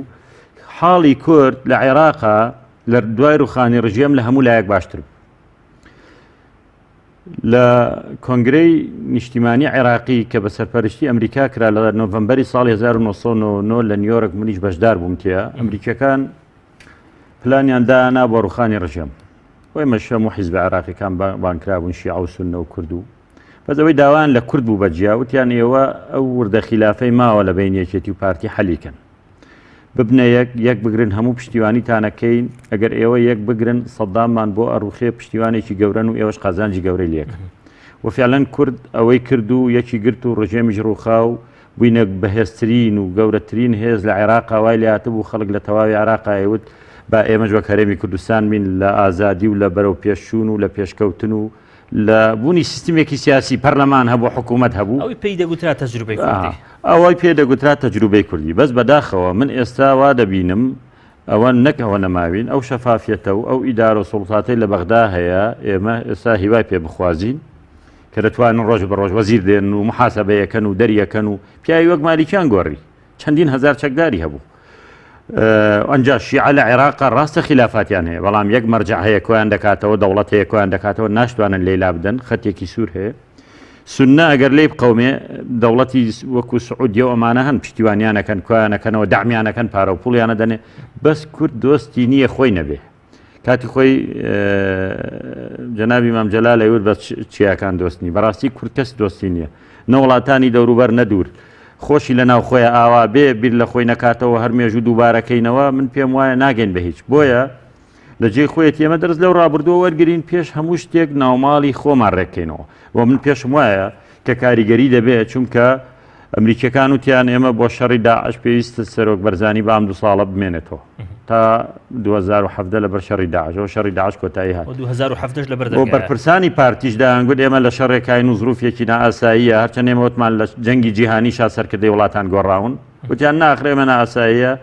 حاڵی کورد لە عێراقا لە دوای ڕووخانی ڕژێم لە هەموو لایەک باشتر بوو. لە کۆنگرەی نیشتیمانی عێراقی کە بە سەرپەرشتی ئەمریکا کرا لە نۆڤەمبەری ساڵی 1999 لە نیویۆرک منیش بەشدار بووم تێ ئەمریکیەکان پلانیان دانا بۆ ڕوخانی ڕژێم وی مەشەم و حیزب عراقیەکان بانکرابوون شیعە و سوننە و کورد و بەس ئەوەی داوایان لە کورد بوو بەجیا وتیان ئێوە ئەو وردە خیلافەی ماوە لە بین یەکێتی و پارتی حەلیکەن ببنە یەک، یەک بگرن هەموو پشتیوانیتان ئەکەین، ئەگەر ئێوە یەک بگرن سەداممان بۆ ئەڕوخێ پشتیوانێکی گەورەن و ئێوەش قازانجی گەورەی لێکەن. و فعلەن کورد ئەوەی کرد و یەکی گرت و ڕژێمیش ڕووخا و بووینە بەهێزترین و گەورەترین هێز لە عێراقا وای لێهاتبوو خەڵک لە تەواوی عێراقا ئەیوت با ئێمەش وەک هەرێمی کوردستان بین لە ئازادی و لە بەرەو پێشچوون و لە پێشکەوتن و لە بوونی سیستمێکی سیاسی پەرلەمان هەبوو حکوومەت هەبوو ئەوەی پێی دەگوترا تەجروبەی کوردی ئەوەی پێ دەگوترا تەجروبەی کوردی بەس بەداخەوە من ئێستا وا دەبینم ئەوە نەک ئەوە نەماوین ئەو شەفافیەتە و ئەو ئیدارە و سوڵتاتەی لە بەغدا هەیە ئێمە ئێستا هیوای پێ بخوازین کە دەتوانن ڕۆژ بە ڕۆژ وەزیر دێن و محاسبەیەکەن و دەریەکەن و پیاوی وەک مالیکیان گۆڕی چەندین هەزار چەکداری هەبوو ئەنجا شیعە لە عێراقا ڕاستە خلافاتیان هەیە بەڵام یەک مەرجع هەیە کۆیان دەکاتەوە دەوڵەت هەیە کۆیان دەکاتەوە ناشتوانن لێی لابدەن خەتێکی سوور هەیە سنە ئەگەر لی بقەومێ دەوڵەتی وەکو سعودیە و ئەمانە هەن پشتیوانیانەکەن کۆیانەکەنەوە دەعمیانەکەن پارە و پوڵیانە دەنێ بەس کورد دۆستی نییە خۆی نەبێ کاتی خۆی جەنابی مام جەلال ئەیوت بە چیاکان دۆست نی بەڕاستی کورد کەس دۆستی نییە نە وڵاتانی دەوروبەر نەدوور خۆشی لە ناو خۆیان ئاوا بێ بیر لە خۆی نەکاتەوە هەر مێژوو دووبارەکەینەوە من پێم وایە ناگەین بە هیچ بۆیە لە جێی خۆیەتی ئێمە دەرس لەو ڕابردووە وەرگین پێش هەموو شتێک ناوماڵی خۆمان ڕێککەینەوە و من پێشم وایە کە کاریگەری دەبێت چونکە ئەمریکیەکان وتیان ئێمە بۆ شەڕی داعش پێویستە سەرۆک بەرزانی بام دو ساڵە بمێنێتەوە تا 2017 لەبەر شەڕی داعشەوە شەڕی داعش کۆتایی هات 2017 لەبەر بۆ بەرپرسانی پارتیش دایانگوت ئێمە لە شەڕێکاین و زروفێکی نائاساییە هەرچەند ئێمە وتمان لە جەنگی جیهانی شا سەرکردەی وڵاتان گۆڕاون وتیان ناخرێ ئێمە نائاساییە.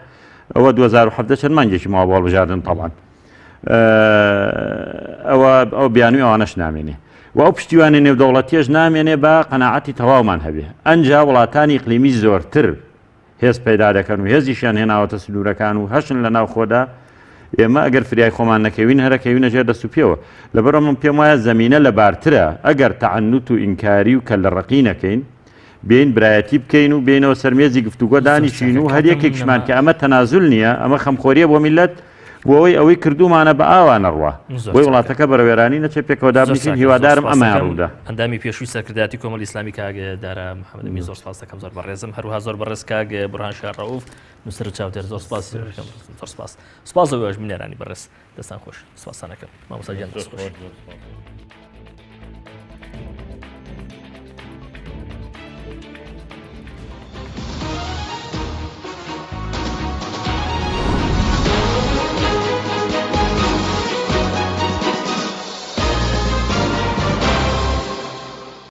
ئەوە 2017 چەند مانگێکی ماوە بۆ هەڵبژاردن تەبان ئەوە ئەو بیانوی ئەوانەش نامێنێ و ئەو پشتیوانی نێودەوڵەتیەش نامێنێ بە قەناعەتی تەواومان هەبێ ئەنجا وڵاتانی ئیقلیمی زۆرتر هێز پەیدا دەکەن و هێزیشیان هێناوەتە سنوورەکان و هەشن لە ناوخۆدا ئێمە ئەگەر فریای خۆمان نەکەوین هەرەکەوینە ژێر دەست و پێوە لەبەرئەوە من پێم وایە زەمینە لەبارترە ئەگەر تەعنوت و ئینکاری و کەللەڕەقی نەکەین بێین برایەتی بکەین و بێینەوە سەر مێزی گفتوگۆ دانیشین و هەر یەکێکیشمان کە ئەمە تەنازول نییە ئەمە خەمخۆریە بۆ میللەت بۆ ئەوەی ئەوەی کردوومانە بە ئاوا نەڕوا بۆی وڵاتەکە بەرە وێرانی نەچێت پێکەوە دابنیشین هیوادارم ئەمەیان ڕوودا. ئەندامی پێشووی سەرکردایەتی کۆمەڵی ئیسلامی کاک دارا محەمەد ئەمین زۆر سپاس دەکەم زۆر بەڕێزم هەروەها زۆر بەڕێز کاک بورهان شار ڕەئوف نووسەر و چاودێر زۆر سپاس زۆر سپاس سپاس لەوێش بینەرانی بەڕێز دەستان خۆش سپاستان ئەکەم مامۆستا گیان دەست خۆش.